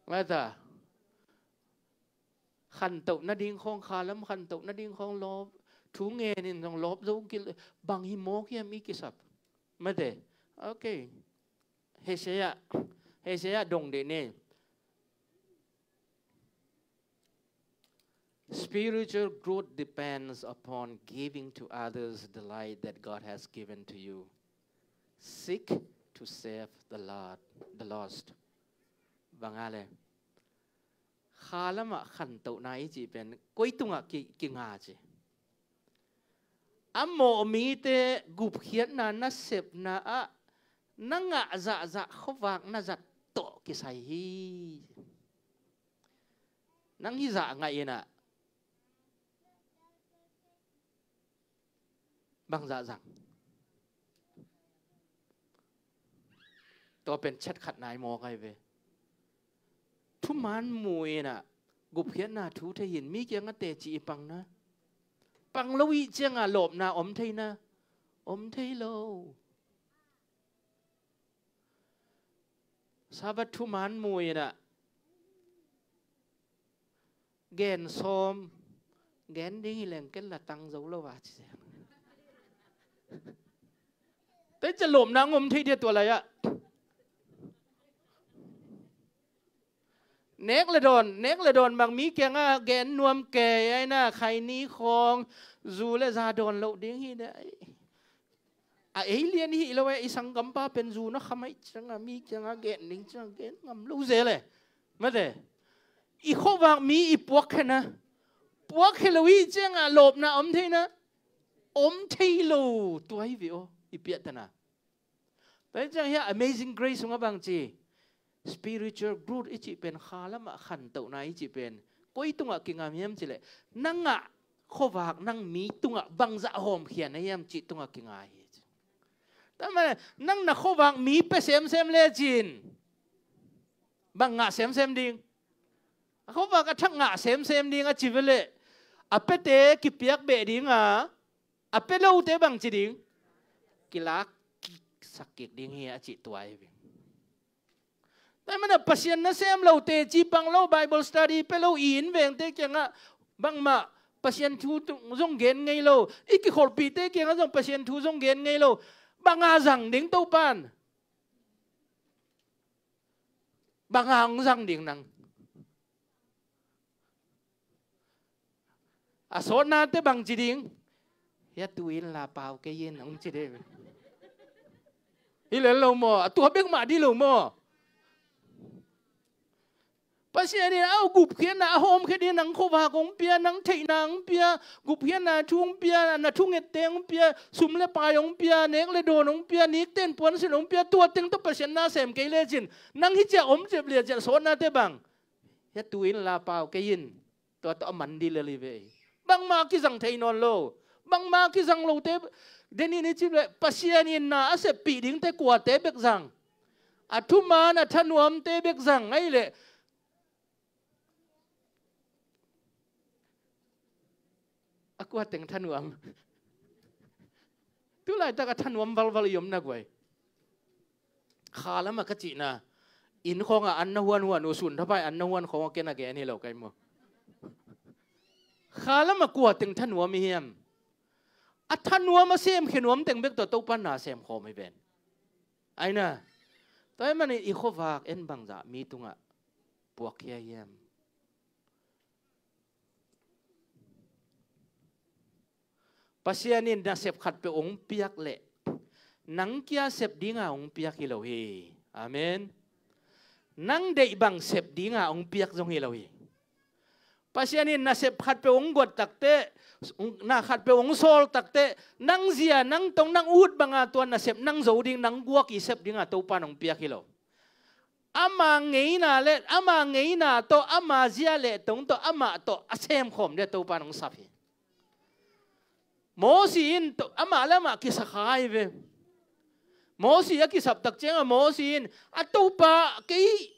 Mata. Khantoh nading khawng kha lam, khantoh nading khawng lawp. Thu ngen in zong lawp zo kil, bang hi mawk hiam i kisap. Mate. Ok. Hesea. Hesea dong de ne. Spiritual growth depends upon giving to others the light that God has given to you. Seek to save the Lord, the lost. Bang a le. Kha lamah khantohna i cih pen koi tungah ki, kinga ci. A mawh mite gupkhiatna nasepna ah na ngah zahzah khuavak na zat tawh kisai hi. Nang hizah ngah inah bangzah zang. Tua pen chet khat nai mawk ai ve. Thuman mu in ah gupkhiatna thu thei in mi kiangah teci i pang na. Pang lo i ciangah lawpna om thei na. Om thei lo. Sabbath thuman mu in ah gen sawm, gen ding hi leng ken la tang zo lo a ci. Tei ca lawpna ngom thei dia tua lai ah. Nek le dawn, nek le dawn bang mi kiangah gen nuam kei ai na, khaini khawng, zu le za dawn loh ding hi de. A ei lian hi lo e, i sanggampa pen zu na kham ai ciangah mi kiangah gen ding ciangah gen ngam lo zel e. Mate, i khuavak mi i puak khe na. Puak khe lo i ciangah lawpna om thei na. Om thei lo tua hi ve aw, i piahtana. Tua hi ciang hiah Amazing Grace sungah bang ci, spiritual growth i cih pen, kha lamah khantohna i cih pen koi tungah kingam hiam cih leh, nangah khuavak nang mi tungah bangzah hawmkhia na hiam cih tungah kingai hi ci. Tua mah nang na khuavak mi pia semsem lecin bang ngah semsem ding? A khuavak a thak ngah semsem ding a ci ve leh, a piate kipiak beh ding a, a pia lote bang ci ding? Kilak kik sak kik ding hi a cih tua hi ve. Tua hi mana Pasian nasem lo, teci pang lo, Bible study pia lo, i inn vengte kiangah bangmah Pasian thu zong gen ngei lo, i kikholhpihte kiangah zong Pasian thu zong gen ngei lo. Banga zang ding Topan? Banga hong zang ding nang? A sawtnate bang ci ding? Hia tu in la pau kei in hong ci ding. Hi lel lo maw? A tua bek mah di lo maw? Pasian in a gupkhiatna a hawmkhia ding, nang khuavak hong pia, nang theihna hong pia, gupkhiatna thu hong pia, na thungette hong pia, sum le pai hong pia, nek le dawn hong pia, nikten puansilh hong pia, tua teng tawh Pasian nasem kei lecin nang hi ciah om cep lia ciah sawtnate bang? Hia tu in la pau kei in. Tua tawh a man dih lel hi ve. Bangmah kizang thei nawn lo. Bangmah kizang lote, denin i cip leh Pasian in na a seppih dingte kuate bek zang? A thuman a thanuamte bek zang ahih leh, a kua teng thanuam? Tulaitak a thanuam valval i om na guai. Kha lamah ka cihna, inn khawngah an na huanhuan uh, sun thapai an na huan khawngah ken a gen hi lo kai maw? Kha lamah kua teng thanuam i hiam? A thanuam a semkhia nuam teng bek tawh Topa na semkhawm hi ven. Aina, tua hi manin i khuavak en bangzah mi tungah puakkhia hiam? Pasian in nasep khatpeuh hong piak leh nang kia sep dinga hong piak hi lo hi. Amen. Nang deih bang sep dinga hong piak zong hi lo hi. Pasian in nasep khatpeuh hong guat takteh, na khatpeuh hong sawl takteh, nang zia, nang tong, nang ut banga tua nasep nang zo ding, nang guak i sep dinga Topa in hong piak hi lo. Ama ngeina le, ama ngeina tawh, ama zia le tong tawh, amah tawh a semkhawm dia Topa in hong sap hi. Mosi in to, amah le amah kisakha hi ve. Mosi a kisap tak ciangah Mosi in, a Topa, kei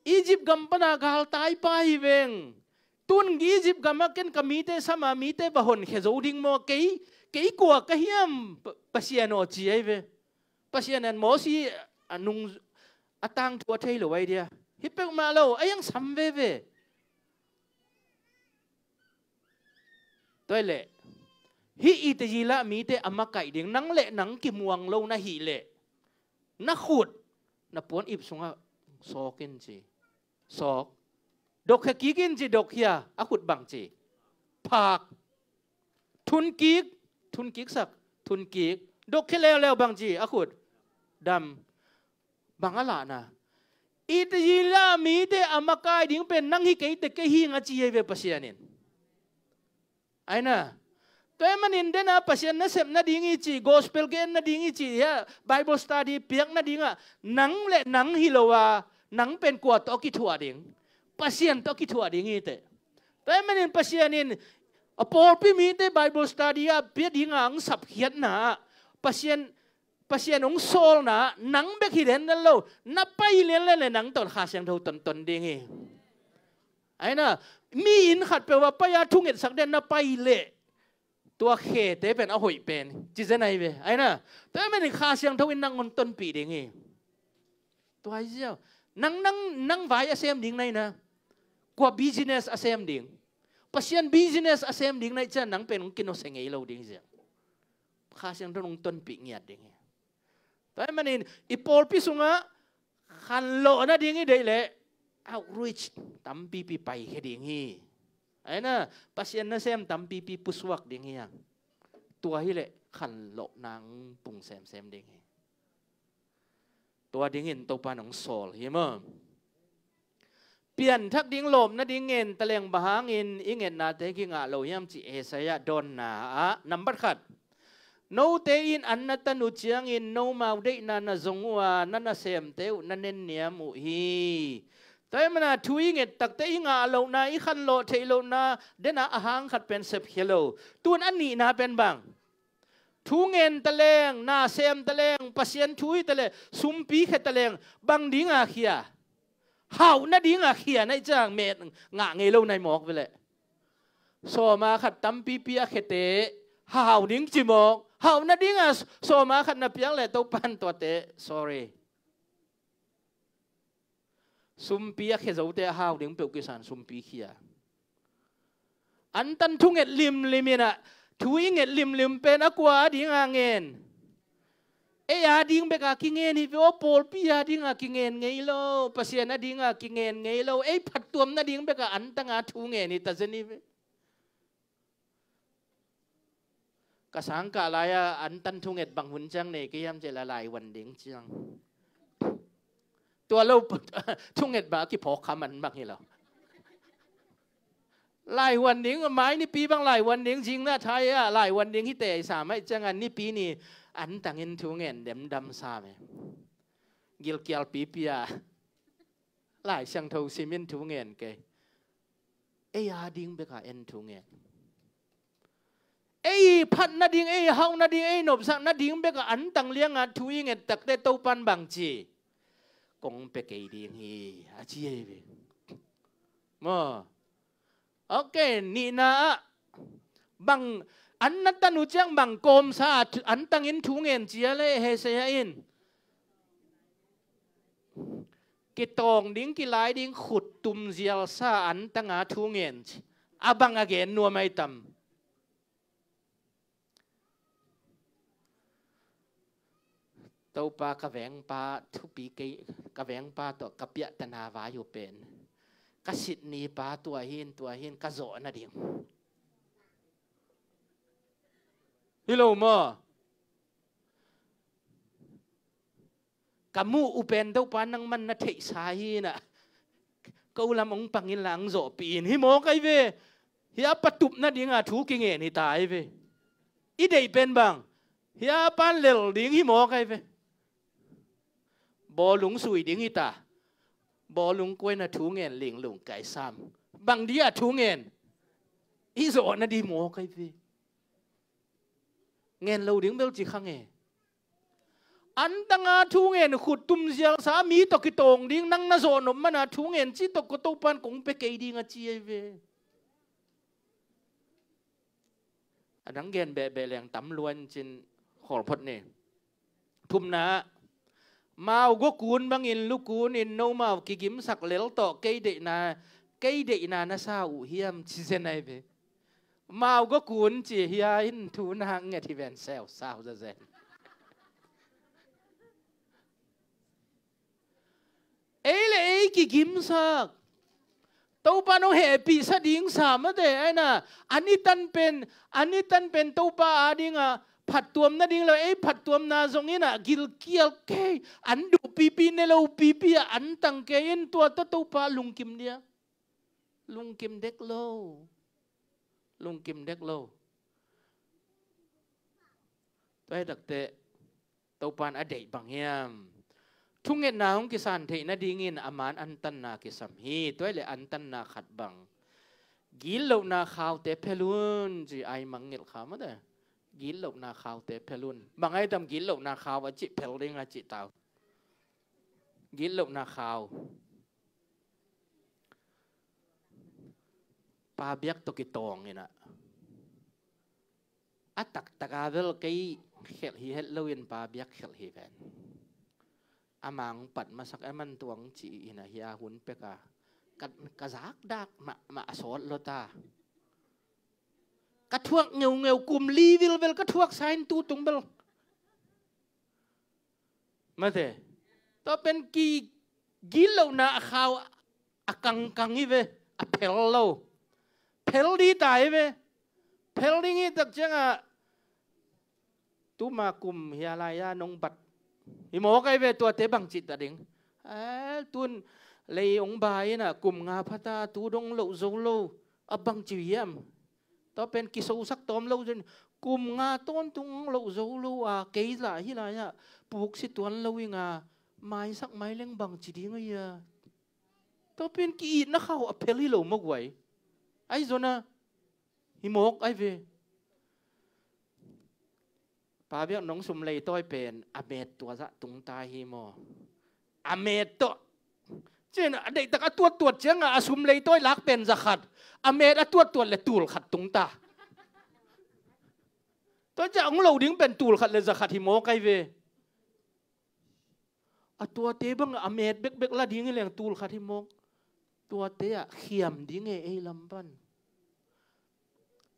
Egypt gam pana galtai pa hi veng. Tun Egypt gamah ken ka mite sama mite va honkhia zo ding maw? Kei, kei kua ka hiam, Pa-, Pasian aw, ci ahi ve. Pasian in Mosi a nung, a tangthu a thei lo ahi dia. Hi peuhmah lo, a hiang sam veve. Tua hi leh, hih Itazila mite a makaih ding, nang le nang kimuang lo na hih leh, na khut na puan ip sungah sawk in ci. Sawk. Dokkhia kik in ci, dokkhia, a khut bang ci? Phak. Thunkik, thunkiksak, thunkik. Dokkhia leuleu bang ci, a khut? Dam. Bang a lahna? Itazila mite a makai ding pen nang hi kei teh kei hing a ci hi ve Pasian in. Aina. Tua hi manin dena Pasian nasep nading i ci, gospel gen nading i ci, hia, Bible study piak nadingah nang le nang hi lo a, nang pen kua tawh kithuah ding? Pasian tawh kithuah ding hi teh. Tua hi manin Pasian in a pawlpi mite Bible study ah pia dinga ang sapkhiatna ah Pasian Pasian hong sawlna nang bek hi lianlian lo, na pai lianlian le nang tawh Kha Siangtho tonton ding hi. Aina, mi inn khat peuh ah pai-a thungetsak den na pai leh tua khete pen a hoih pen ci zen ahi ve. Aina, tua ahih manin Kha Siangtho in nang hong tonpih ding hi. Tua hi ziau. Nang, nang, nang vai a sem ding na hi na, kua business a sem ding, Pasian business a sem ding na hih ciang nang pen hong kinawsia ngei lo ding hi ziau. Kha Siangtho in hong tonpih ngiat ding hi. Tua ahih manin i pawlpi sungah khanlawh nading i deih leh outreach tampipi paikhia ding hi. Aina, Pasian nasem tampipi pusuak ding hi hang. Tua hileh khanlawh nang pung semsem ding hi. Tua dingin Topa in hong sawl hi maw. Pianthak ding lawp nading ngen taleng bang hangin i ngetnate kingah lo hiam cih Isaiah dawnna ah nambat khat. Note in an na tan uh ciangin nomau deihna na zong uh a, na nasemte uh na nenniam uh hi. Tua ahih manin thu i nget takte i ngah lohna, i khanlawh theih lohna, dena a hang khat pen sepkhia lo. Tun a nihna pen bang? Thu ngen taleng, na sem taleng, Pasian thu hi taleng, sumpi khia taleng, bang dinga khia? Hauh nadinga khia na hih ciang met ngah ngei lo na hi mawk ve leh. Sawma khat tampipi a khiate hau ding ci mawk. Hauh nadinga sawma khat na piak leh Topa in tuate, sorry. Sumpi a khia zote a hau ding peuh kisan sumpi khia. Antan thunget limlim in ah, thu i nget limlim pen a kua a dinga ngen? Ei a ding beka kingen hi ve aw, pawlpi a dinga kingen ngei lo, Pasian a dinga kingen ngei lo, ei phattuam nading beka antanga thu ngen hi ta zen hi ve. Ka sangkah lai-a antan thunget bang hun ciang nei kei hiam cih leh laivuan ding ciang. Tua lo thunget bang a kiphawk kha man bang hi lo. Laivuan ding, mai nipi bang laivuan ding, zing na thai-a laivuan ding hi tei sa mai ciangin nipi ni antangin thu ngen demdam sa me. Gilkial pipi a Lai Siangtho simin thu ngen kei. Ei a ding beka en thu ngen. Ei phat nading, ei hauh nading, ei nopsak nading beka antang lianga thu i nget takte Topan bang ci? Kong pia kei ding hi, a ci hi ve. Maw. Ok, nihna ah bang, an na tan uh ciang bang kawmsa antangin thu ngen ci a leh Isaiah in? Kitawng ding, kilai ding, khut tum zialsa antanga thu ngen ci. A bang a gen nuam ai tam? Topa, ka vengpa thupi kei, ka vengpa tawh ka piahtana vai uh pen ka sitni pa tua hin, tua hin ka zawh nading. Hi lo maw? Ka muh uh pen Topa nangman na theihsa hi na, ko lam hong pang inla hong zawhpih in hi mawk ai ve. Hia pa tup nadinga thu kingen hi ta ai ve. I deih pen bang? Hia pan lel ding hi mawk ai ve. Bawlung sui ding hi ta. Bawlung kuaina thu ngen linglung kaisam. Bang dia thu ngen? I zawh nading mawk ai ve. Ngen lo ding bel ci kha nge. Antanga thu ngen, khut tum zialsa, mi tawh kitawng ding, nang na zawh nop mana thu ngen ci tawh ko Topan kong pia kei ding a ci ai ve. A dang gen behbeh leng tam luan cin khawl phot ni. Thumna, mau gokun bangin lukunin nomau kigimsak lel tawh kei deihna, kei deihna na sa uh hiam ci zen ai ve. Mau gokun ci hia in thu na nget hi ven seu sau zazen. Ei le ei kigimsak. Topa nong hehpihsa ding sa mate aina, a nitan pen, a nitan pen Topa a dinga phattuam nading lo, ei phattuamna zong ina gilkial kei, an duh pipi ne lo pipi a an tang kei in tua tawh Topa lungkim dia. Lungkim dek lo. Lungkim dek lo. Tua hi takte Topan a deih bang hiam? Thungetna hong kisan theih nadingin a man antanna kisam hi. Tua hi le antanna khat bang, gitlohna khaute phelun ci ai mangngilh kha mate. Gitlohna khaute phel un. Bang ai tam gitlohna khau a cih phel ding a cih tau. Gitlohna khau. Pa biak tawh kitawng inah. A taktak a vel kei khelh hi het loin pa biak khelh hi ven. A mang pat masak a man tuang ci inah hi a hun pek a. Ka, ka zak dak mah, mah a sawt lo ta. Ka thuak ngeungeu kum li vilvel ka thuak sa in tu tung bel. Mate. Tua pen ki gitlohna a khau a kangkang hi ve, a phel lo. Phel di ta hi ve. Phel ding hi tak ciangah tuma kum hia lai-a nong bat hi mawk ai ve, tuate bangci ta ding. Eh, tun lei ong ba inah kum nga phata tu dong loh zo lo. A bangci hiam? Tua pen kisosak tawm lo zin kum nga tawntung loh zo lo a kei lah hi lai-ah puksi tuan lo inga maisak mai leng bangci ding a ia. Tua pen ki-itna khau a phel hi lo maw guai. Ai zona hi mawk ai ve. Pa biak nong sum leitawi pen a met tua zah tungta hi maw? A met tawh. Cin a deihtak a tuattuat cianga a sum leitawi lak pen zakhat. A met a tuattuat le tul khat tungta. Tua cia ong lo ding pen tul khat le zakhat hi mawk ai ve. A tuate bang a met bekbek la ding hi leng tul khat hi mawk. Tuate ah khiam ding e ei lam pan.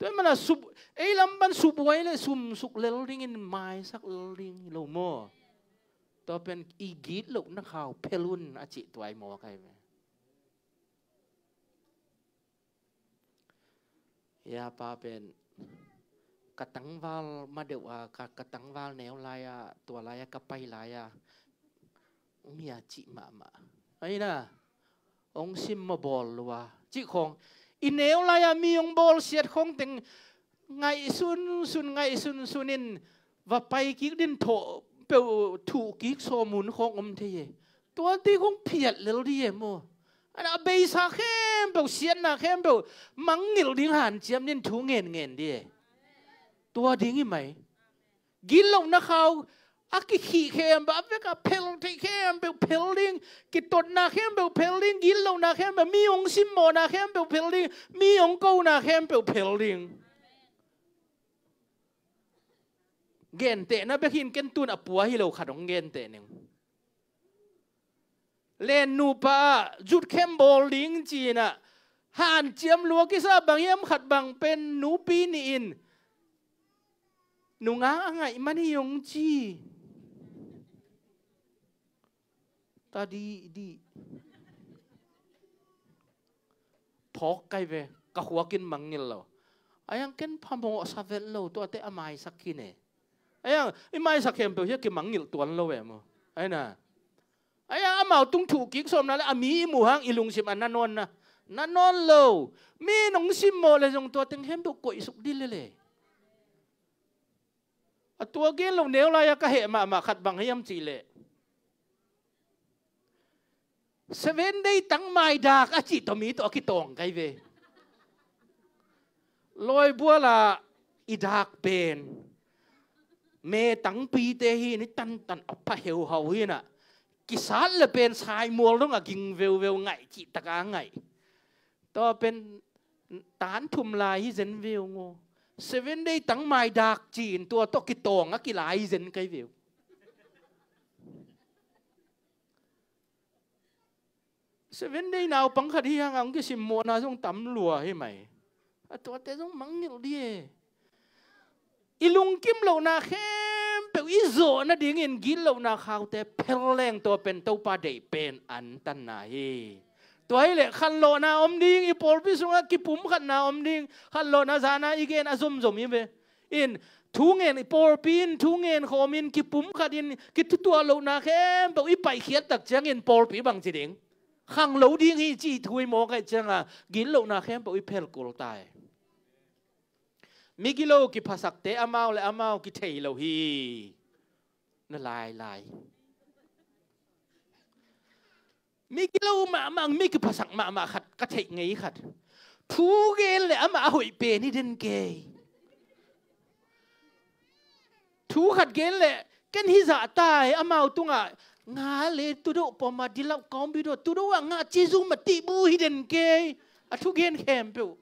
Tua mana sup, ei lam pan sup huai le sum suk lel dingin maisak lel ding hi lo maw? Tua pen i gitlohna khau phel un a cih tuai mawk ai ve. Ia pa pen ka tangval madeuh a ka, ka tangval neu lai-a tua lai-a ka pai lai-a ong hia cih mahmah. Aina ong sim maw bawl lua cih khawng i neu lai-a mi ong bawl siat khawng teng ngaih sunsun ngaih sunsun in va pai kik din thawh peuh thuh kik sawmun khawng om thei e. Tuate khawng phiat lel di e maw? Ana a beisa khempeuh siatna khempeuh mangngilh ding hanciam din thu ngenngen di e. Tua ding hi mai. Gitlohna khau a kikhih khempeuh a veka phel theih khempeuh phel ding. Kitotna khempeuh phel ding. Gitlohna khempeuh mi hong simmawhna khempeuh phel ding. Mi hong kona khempeuh phel ding. Gentehna bek hin ken tun a pua hi lo khat hong genteh ning. Len nupa ah zut khem bawl ding ci-inah hanciam lua kisa bang hiam khat bang pen nupi nihin nunga a ngaih man hi hong ci. Ta dih dih. Phawk kai ve ka huakin mangngilh lo. Ayang ken phamawh sa vet lo tuate a maisak khin e. Ayang i maisak khempeuh hi a kimangngilh tuan lo e maw? Aina ayang amau tung thuh kik sawmna le a mi i muh hang i lungsim a na nawn na na nawn lo. Mi nong simmawh le zong tua teng khempeuh koihsuk dih lele. A tua gen lo neu lai-a ka heh mahmah khat bang hiam cihleh Seven Day tangmai dak a cih tawh mi tawh a kitawng kai ve. Lawibuala i dak pen me tangpite hi ni tantan a pha heuhau hinah kisat le pen saimual dong a ging veuveu ngaih cih taka ngaih. Tua pen tan thum lai hi zen veu ngo. Seven Day tangmai dak ci-in tua tawh kitawng a kilai hi zen kai veu. Seven Day naupang khat hi hanga hong kisimmawhna zong tam lua hi mai. A tuate zong mangngilh di e. I lungkim lohna khempeuh i zawh nadingin gitlohna khaute phel leng tua pen Topa deih pen antanna hi. Tua hileh khanlawhna om ding, i pawlpi sungah kipumkhatna om ding. Khanlawhna zana i gen a zomzom hi ve. In thu ngen i pawlpi in thu ngen khawmin kipumkhatin kithutuah lohna khempeuh i paihkhiat tak ciangin pawlpi bang ci ding. Khang lo ding hi ci thu i mawk aih cianga gitlohna khempeuh i phelkul tai. Migilo kiphasakte amau le amau kithei lo hi. Na lailai. Migilo mahmah mi kiphasak mahmah khat ka theih ngei khat. Thu gen le amah a hoih pen hi den kei. Thu khat gen leh ken hih zah ta hi, amau tungah nga le tudoh pom a dilau kaumbi doh, tudoh ah ngah ci zum a tihbu hi den kei. A thugen khempeuh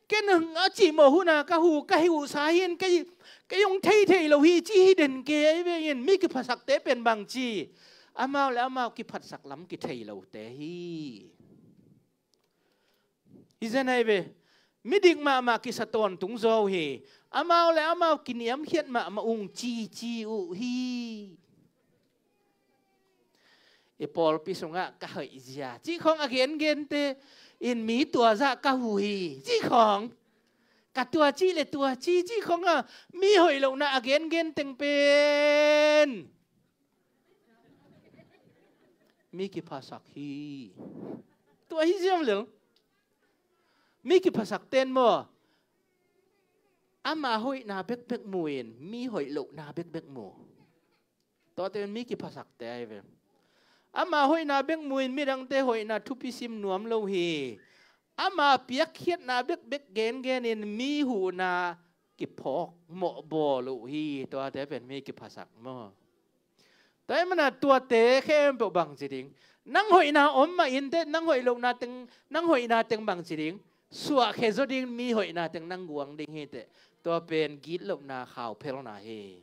ken a cihmawh hun a ka hu ka hi uh sa hi in kei, kei hong thei thei lo hi ci hi den kei. Ahi ve in mi kiphasakte pen bang ci, amau le amau kiphatsak lam kithei lote hi. Hi zen ahi ve. Midik mahmah kisa tawntung zaw uh hi. Amau le amau kiniamkhiat mahmah ung cici uh hi. I pawlpi sungah ka hoih zia cih khawng a gengente in mi tua zah ka huh hi cih khawng, ka tua cih le tua ci cih khawng a mi hoih lohna a gengen teng pen mi kiphasak hi. Tua hi ziam lel. Mi kiphasak ten maw, ama hoihna bekbek mu in mi hoih lohna bekbek mu. Tuate mi kiphasakte ahi ve. Ama hoihna bek mu in midangte hoihna thupi sim nuam lo hi. Ama piakkhiatna bekbek gengen in mi huhna kiphawk mawhbawl uh hi. Tuate pen mi kiphasak maw. Tua ahih manin tuate khempeuh bangci ding? Nang hoihna om mah inteh, nang hoih lohna teng, nang hoihna teng bangci ding? Suahkhia zaw ding, mi hoihna teng nang guang ding hi teh. Tua pen gitlohna khauphelna hi.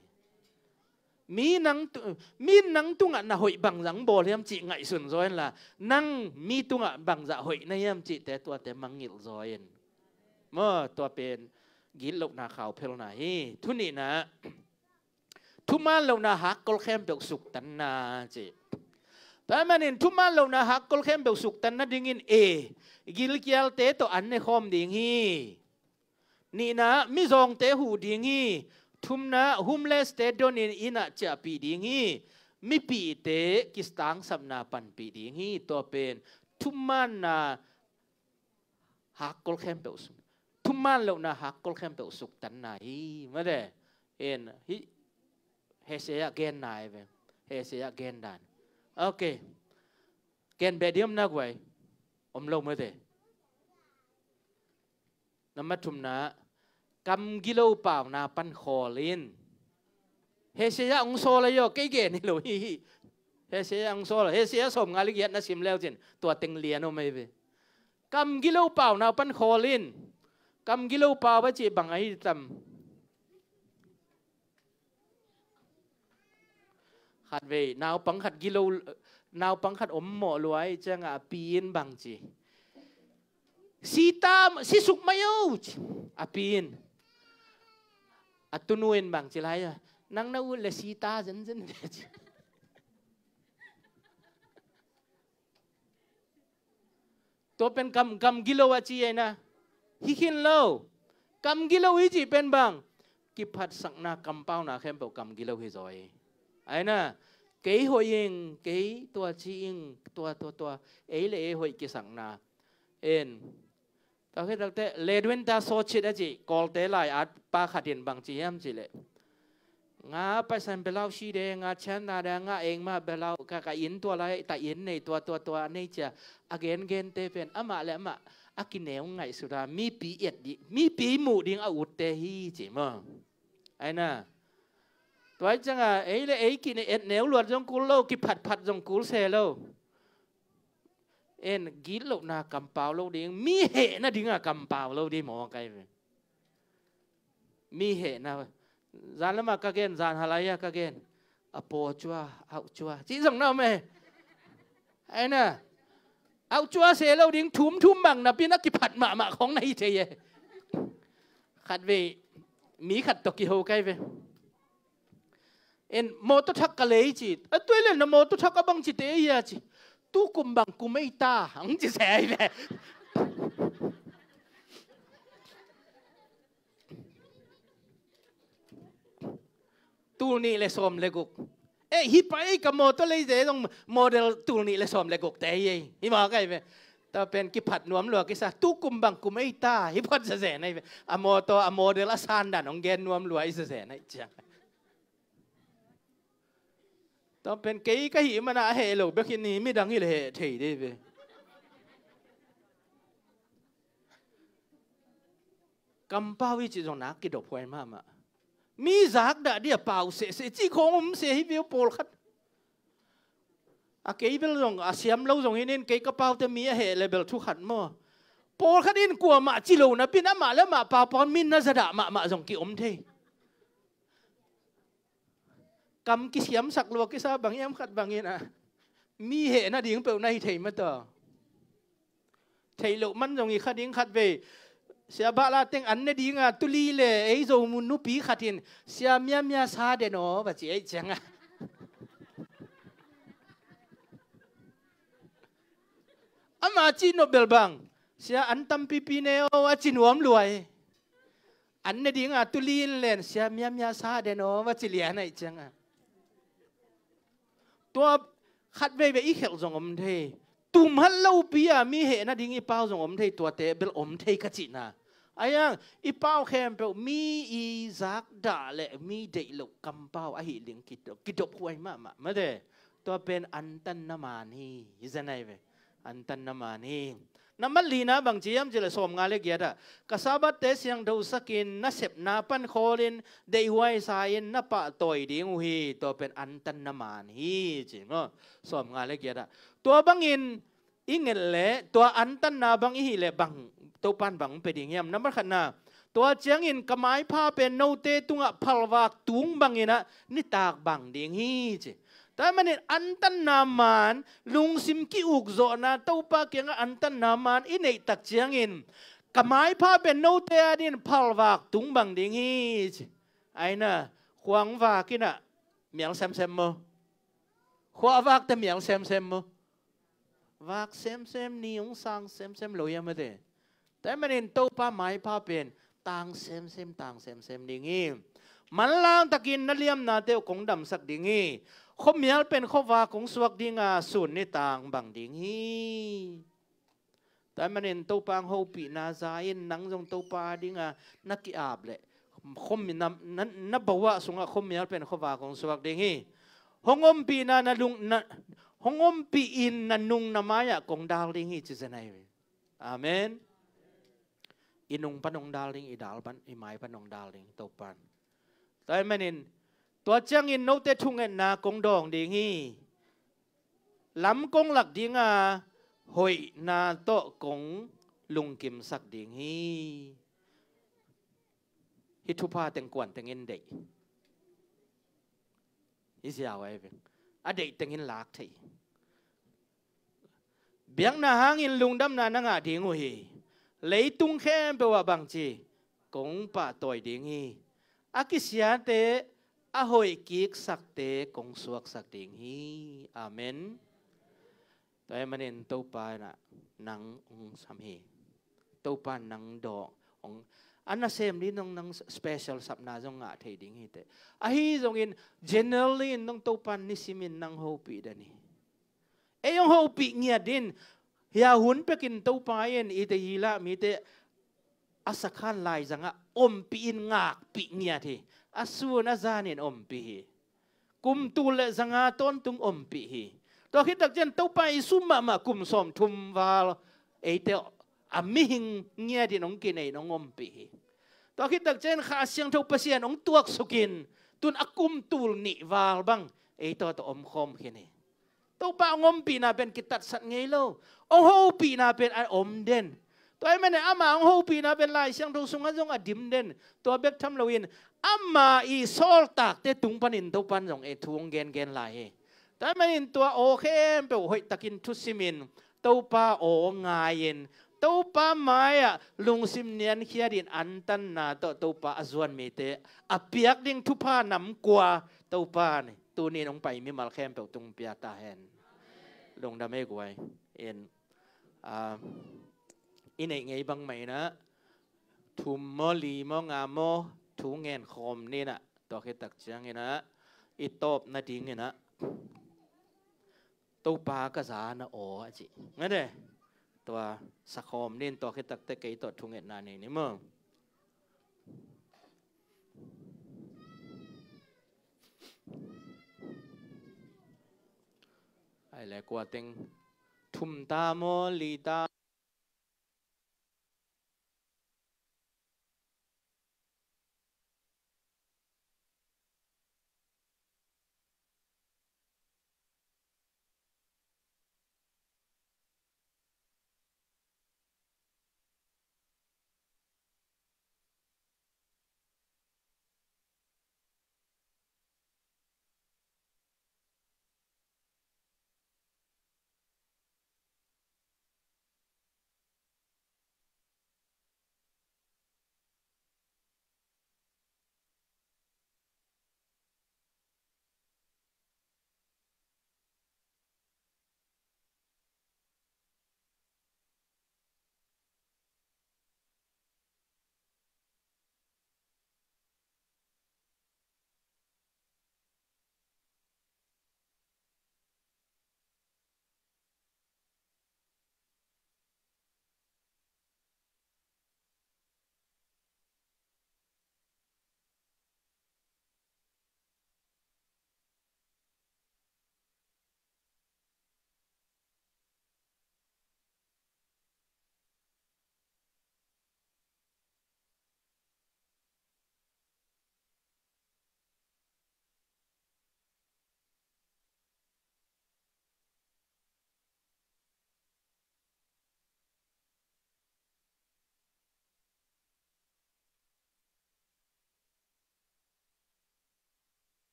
Mi nang tu-, mi nang tungah na hoih bangzah bawl hiam cih ngaihsun zaw inla, nang mi tungah bangzah hoih na hiam cihte tuate mangngilh zaw in. Maw, tua pen gitlohna khauphelna hi. Thu nihna, thuman lohna hakkol khempeuh suktanna ci. Tua ahih manin thuman lohna hakkol khempeuh suktanna dingin, e, gilkialte tawh an ne khawm ding hi. Nihna, mizawngte huh ding hi. Thumna, homeless-te donin inn ah ciahpih ding hi. Mipihte kitangsapna panpih ding hi. Tua pen thumanna hakkol khempeuh suk, thuman lohna hakkol khempeuh suktanna hi. Mate, en, hih Hesea genna hi ve. Hesea gendan. Ok. Gen beh ding om na guai. Om lo mate. Nambat thumna, kam gilo pauna pan khawl in. Hesea hong sawl ahi aw, kei gen hi lo hi hi. Hesea hong sawl, Hesea sawmnga le giat na sim leu cin tua teng lian om ahi ve. Kam gilo pauna pan khawl in. Kam gilo pau a cih bang ahi tam? Khatvei naupang khat gilo, naupang khat om mawh lua ahih ciangah a pi in bangci, "Si ta, si suk mai o," ci. A pi in, a tunu in bangci lai a, "Nang na ut le si ta zenzen," ci. Tua pen kam, kam gilo a ci ahi na. Hi khin lo. Kam gilo i cih pen bang? Kiphatsakna kampauna khempeuh kam gilo hi zaw hi. Ahi na, kei hoih ing, kei tua ci ing, tua, tua, tua. Ei le ei hoih kisakna. En. Tua khit takte, Ledwin ta sawcit a cih, Kawlte lai-at pa khat in bangci hiam cih leh, "Nga paisan belau si de, nga cianna de, nga eng mah belau, ka, ka inn tua lai, ta inn nei tua, tua, tua nei cia." A gengente pen amah le amah a kineu ngaihsut a, mipi et ding, mipi muh ding a utte hi ci maw. Ahi na. Tua ahih ciangah ei le ei kine et neu luat zong kul lo, kiphatphat zong kul se lo. En, gitlohna kampau lo ding, mi hehna dinga kampau lo ding maw kai ve. Mi hehna. Zan lamah ka gen, zan halai-a ka gen. A paw cua, auh cua. Cih zong na om e. Ahi na. Auh cua se lo ding, thum thum bang napi na kiphat mahmah khong na hi thei e. Khatvei mi khat tawh kiho kai ve. En, mawtaw thak ka lei ci. A tuai len na mawtaw thak a bang ci te hia ci. Tu kum bang kum ei ta, ang ci se ai ve. Tul nih le sawm le guk. Eh, hi pa ei ka mawtaw lei ze zong model tul nih le sawm le guk te hi ei. Hi ma kai ve. Ta pen kiphat nuam lua kisa. Tu kum bang kum ei ta. Hi phat sa zen ai ve. A mawtaw, a model, a sandan hong gen nuam lua i sa zen ai ciang. Tua pen kei ka hih mana a heh lo bek hi ni, midang hi le heh thei dei ve. Kampau i cih zong nak kidop huai mahmah. Mi zakdah dia pau sehseh cih khawng om se hi ve uh pawlkhat. A kei bel zong a siam lo zong hi nin, kei ka paute mi a heh le bel thu khat maw. Pawlkhat in kuamah ci lo napi-in amah le amah paupau min na zadah mahmah zong kiom thei. Kam kisiamsak lua kisa bang hiam khat bangin ah, mi heh nading peuh na hi thei mataw. Theih loh man zong hi kha ding khatvei. Sia Bah La teng an ne dinga tuli le ei Zo mun nupi khat in, "Sia, miamia sa den aw," va ci ahih ciangah, ama cih nop bel bang, "Sia, an tampipi ne aw," a ci nuam lua hi. An ne dinga tuli in len, "Sia, miamia sa den aw," va ci lian ahih ciangah. Tua khat veivei i khelh zong om thei. Tumhat lopi-a mi heh nading i pau zong om thei, tuate bel om thei ka cihna. Ahi hang i pau khempeuh mi i zakdah le mi deih loh kampau ahih ding kidop, kidop huai mahmah mate. Tua pen antanna man hi, hi zen ahi ve. Antanna man hi. Nambat lina bang ci hiam cih leh sawmnga le giat ah, "Ka Sabbath-te siangthosakin na sepna pan khawlin deihhuai sa-in na pahtawi ding uh hi," tua pen antanna man hi ci maw. Sawmnga le giat ah. Tua bangin i nget leh tua antanna bang i hih leh bang, Topan bang pia ding hiam? Nambat khatna, "Tua ciangin ka maipha pen note tungah phalvak tung bangin ah nitak bang ding hi," ci. Tua ahih manin antanna man, lungsim ki-ukzawhna, Topa kiangah antanna man i neih tak ciangin, "Ka maipha pen note adingin phalvak tung bang ding hi," ci. Aina, khua hong vak in ah mial semsem maw? Khua vak teh mial semsem maw? Vak semsem, ni hong sang semsem lo hiam mate. Tua ahih manin Topa maipha pen tang semsem, tang semsem ding hi. Manlang takin na liamnate uh kong damsak ding hi. Khuamial pen khuavak kong suak dinga sun nitang bang ding hi. Tua ahih manin Topa hong hopihna za in nang zong Topa dinga na ki-ap leh, khua-, na, na, na bawah sungah khuamial pen khuavak kong suak ding hi. Hong ompihna na lung, na, hong ompih in na nung na mai-ah kong dal ding hi ci zen ahi ve. Amen. I nung pan hong dal ding, i dal pan, i mai pan hong dal ding Topan. Tua ahih manin, "Tua ciangin note thungetna kong dawng ding hi. Lam kong lak dinga hoihna tawh kong lungkimsak ding hi." Hih thupha teng kuan tengin deih? Hi ziau ahi ve. A deih tengin lak thei. "Biakna hangin lungdamna na ngah ding uh hi. Leitung khempeuh ah bangci kong pahtawi ding hi. A kisiate, a hoih kiksakte kong suaksak ding hi." Amen. Tua ahih manin Topa in ah nang hong sam hi. Topa in nang dawh hong, a nasem ding nong nang special sapna zong ngah thei ding hi teh. Ahi zongin generally in nong Topa in nisimin nang hopih den hi. Ei hong hopih ngiat in, hia hun pekin Topa in i te i lah mite a sakhan laizangah ompih in ngakpih ngiat hi. A sun a zanin ompih hi. Kum tul le zanga tawntung ompih hi. Tua khit tak ciang Topa i sum mahmah kum sawmthum val eite a mihing ngiatin hong kinei in hong ompih hi. Tua khit tak ciang Kha Siangtho Pasian hong tuaksukin tun a kum tul nih val bang ei tawh tawh omkhawm khin hi. Topa hong ompihna pen kitatsat ngei lo. Hong hopihna pen a om den. Tua ahih manin ama hong hopihna pen Lai Siangtho sungah zong a dim den. Tua bek tham loin ama i sawltakte tung panin Topa in zong ei thu hong gengen lai hi. Tua ahih manin tua aw khempeuh hoihtakin thusimin, Topa aw ngai-in, Topa mai-ah lungsim niankhiatin antanna tawh Topa a zuan mite a piak ding thupha nam kua Topa in tuni in hong pai mimal khempeuh tung pia ta hen. Lungdam ei guai. In, ah, i neih ngei bangmah in ah, thum maw, li maw, nga maw, thu ngen khawm ni in ah, tua khit tak ciangin ah i tawp nadingin ah, "Topa ka za na aw," a ci. Ngai ne. Tua sa khawm ni in, tua khit tak teh kei tawh thungetna nei ni maw. Ai le kua teng, thum ta maw, li ta?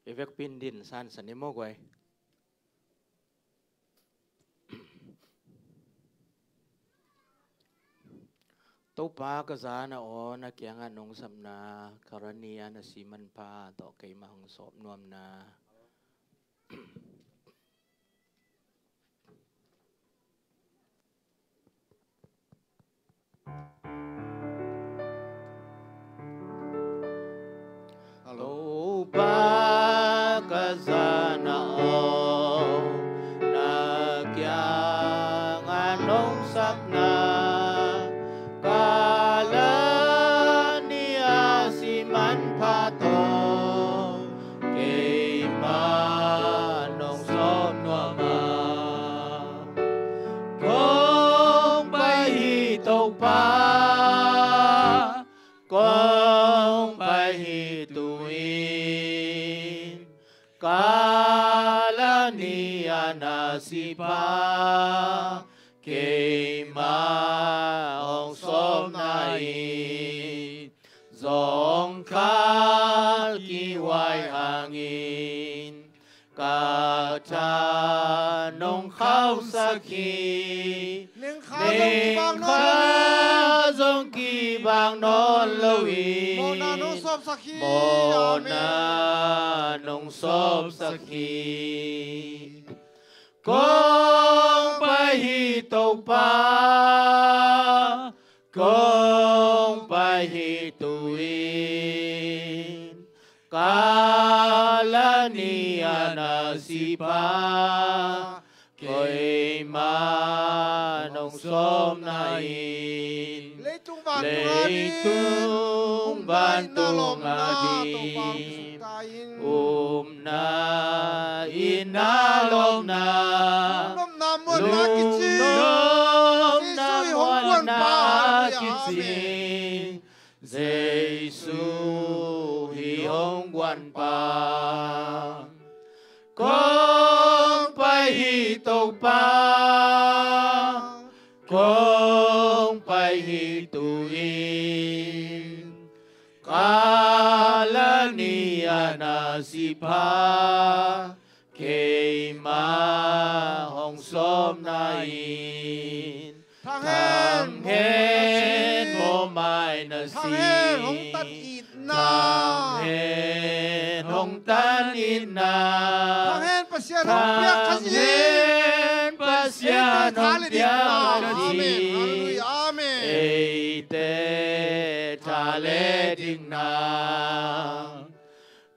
I vekpi in din sansan ni maw guai. Topa ka zana aw, na kiangah nong sapna, ka ra ni a na si manpha tawh keima hong sawp nuamna. Topa ka zana aw, na kiangah nong sapna, ka la ni a si manpha tawh keima nong sawp nuam a. Kong pai hi Topa, kong pai hi tu-in, ka la ni a na si pha, keima hong sawpna in, zawngkhal kihuai hangin, ka tha nong khauhsak hi. Nengkha zong kibang nawn lo in, mawhna nong sawpsak hi. Mawhna nong sawpsak hi. Kong pai hi Topa, kong pai hi tu-in, ka la ni a na si pha, keima nong sawpna in, leitung vantung a ding upna, itna, lawpna, lungnopna, muanna kicing Jesu hi hong guan pa. Kong pai hi Topa, kong pai hi tu-in, ka la ni a na si pha, keima hong sawpna in, thang hen, mawhmaina si, thang hen, hong tan itna, thang hen, Pasian hong piak Khazih, thang hen, Pasian hong piak Khazih. Amen. Halleluiah. Amen. Eite tha le dikna.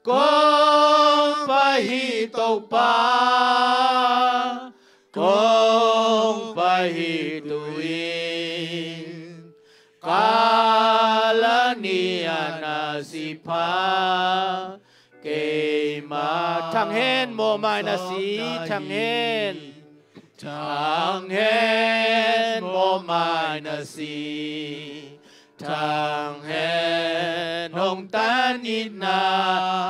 Kong pai hi Topa, kong pai hi tu-in, ka la ni a na si pha, keima thang hen, mawhmaina si, thang hen. Thang hen, mawhmaina si, thang hen, hong tan itna,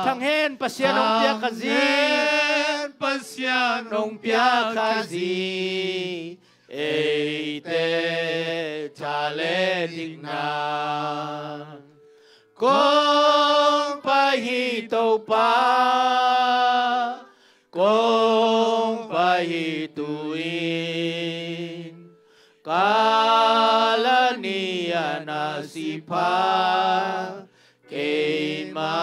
thang hen, Pasian hong piak Khazih, thang hen, Pasian hong piak Khazih, eite tha le dikna. Kong pai hi Topa, kong pai hi tu-in, ka la ni a na si pha, keima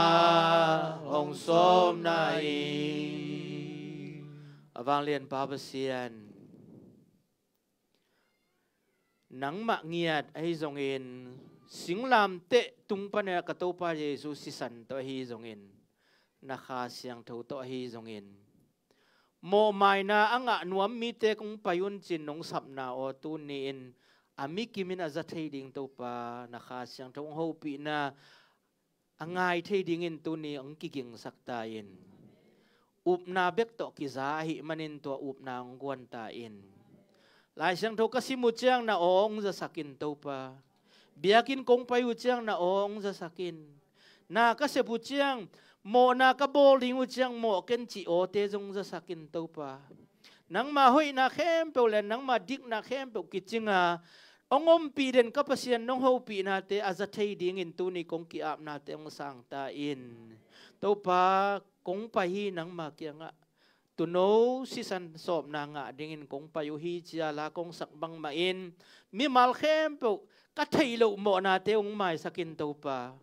hong sawpna in. A vanglian Pa Pasian, nangmah ngiat ahi zongin, singlamteh tung panin ka Topa Jesu sisan tawh ahi zongin, na Kha Siangtho tawh ahi zongin, mawhmaina a ngah nuam mite kong pai un ci-in nong sapna aw, tuni-in a mikim in a za thei ding Topa, na Kha Siangtho hong hopihna a ngai thei dingin tuni hong kigingsak ta in. Upna bek tawh kiza ahih manin tua upna hong guan ta in. Lai Siangtho ka sim uh ciang na aw hong zasak in Topa. Biakinn kong pai uh ciang na aw hong zasak in. Na ka sep uh ciang, mawhna ka bawl ding uh ciang mawh ken cih awte zong zasak in Topa. Nangma hoihna khempeuh le nangma dikna khempeuh kicing a, hong ompih den ka Pasian nong hopihnate a za thei dingin tuni kong ki-apnate hong sang ta in. Topa, kong pai hi nangma kiangah. Tuuno sisan sawpna ngah dingin kong pai uh hi, ci-a la kong sak bangmah in mimal khempeuh ka theih loh mawhnate hong maisak in Topa.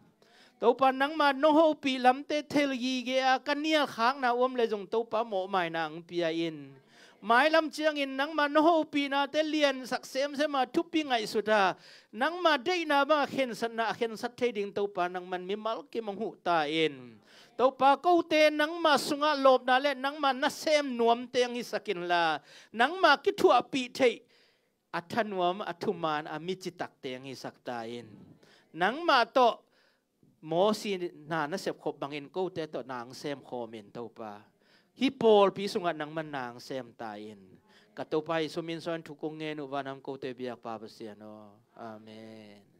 Topa, nangma nong hopih lamte thei gige a ka nialkhakna om leh zong Topa, mawhmaina hong pia in. Mailam ciangin nangma nong hopihnate liansak semsem a, thupi ngaihsut a, nangma deihna banga khensatna a khensat thei ding Topa, nangman mimal kim hong huh ta in. Topa, kote nangma sungah lawpna le nangma nasem nuamte hong hisak inla, nangma kithuahpih theih a thanuam, a thuman, a mi citakte hong hisak ta in. Nangmah tawh Mosi na na sepkhop bangin kote tawh na hong semkhawm in Topa. Hih pawlpi sungah nangman na hong sem ta in. Ka Topa Jesuh min suangin thu kong ngen uh, vanam kote biakpa Pasian aw. Amen.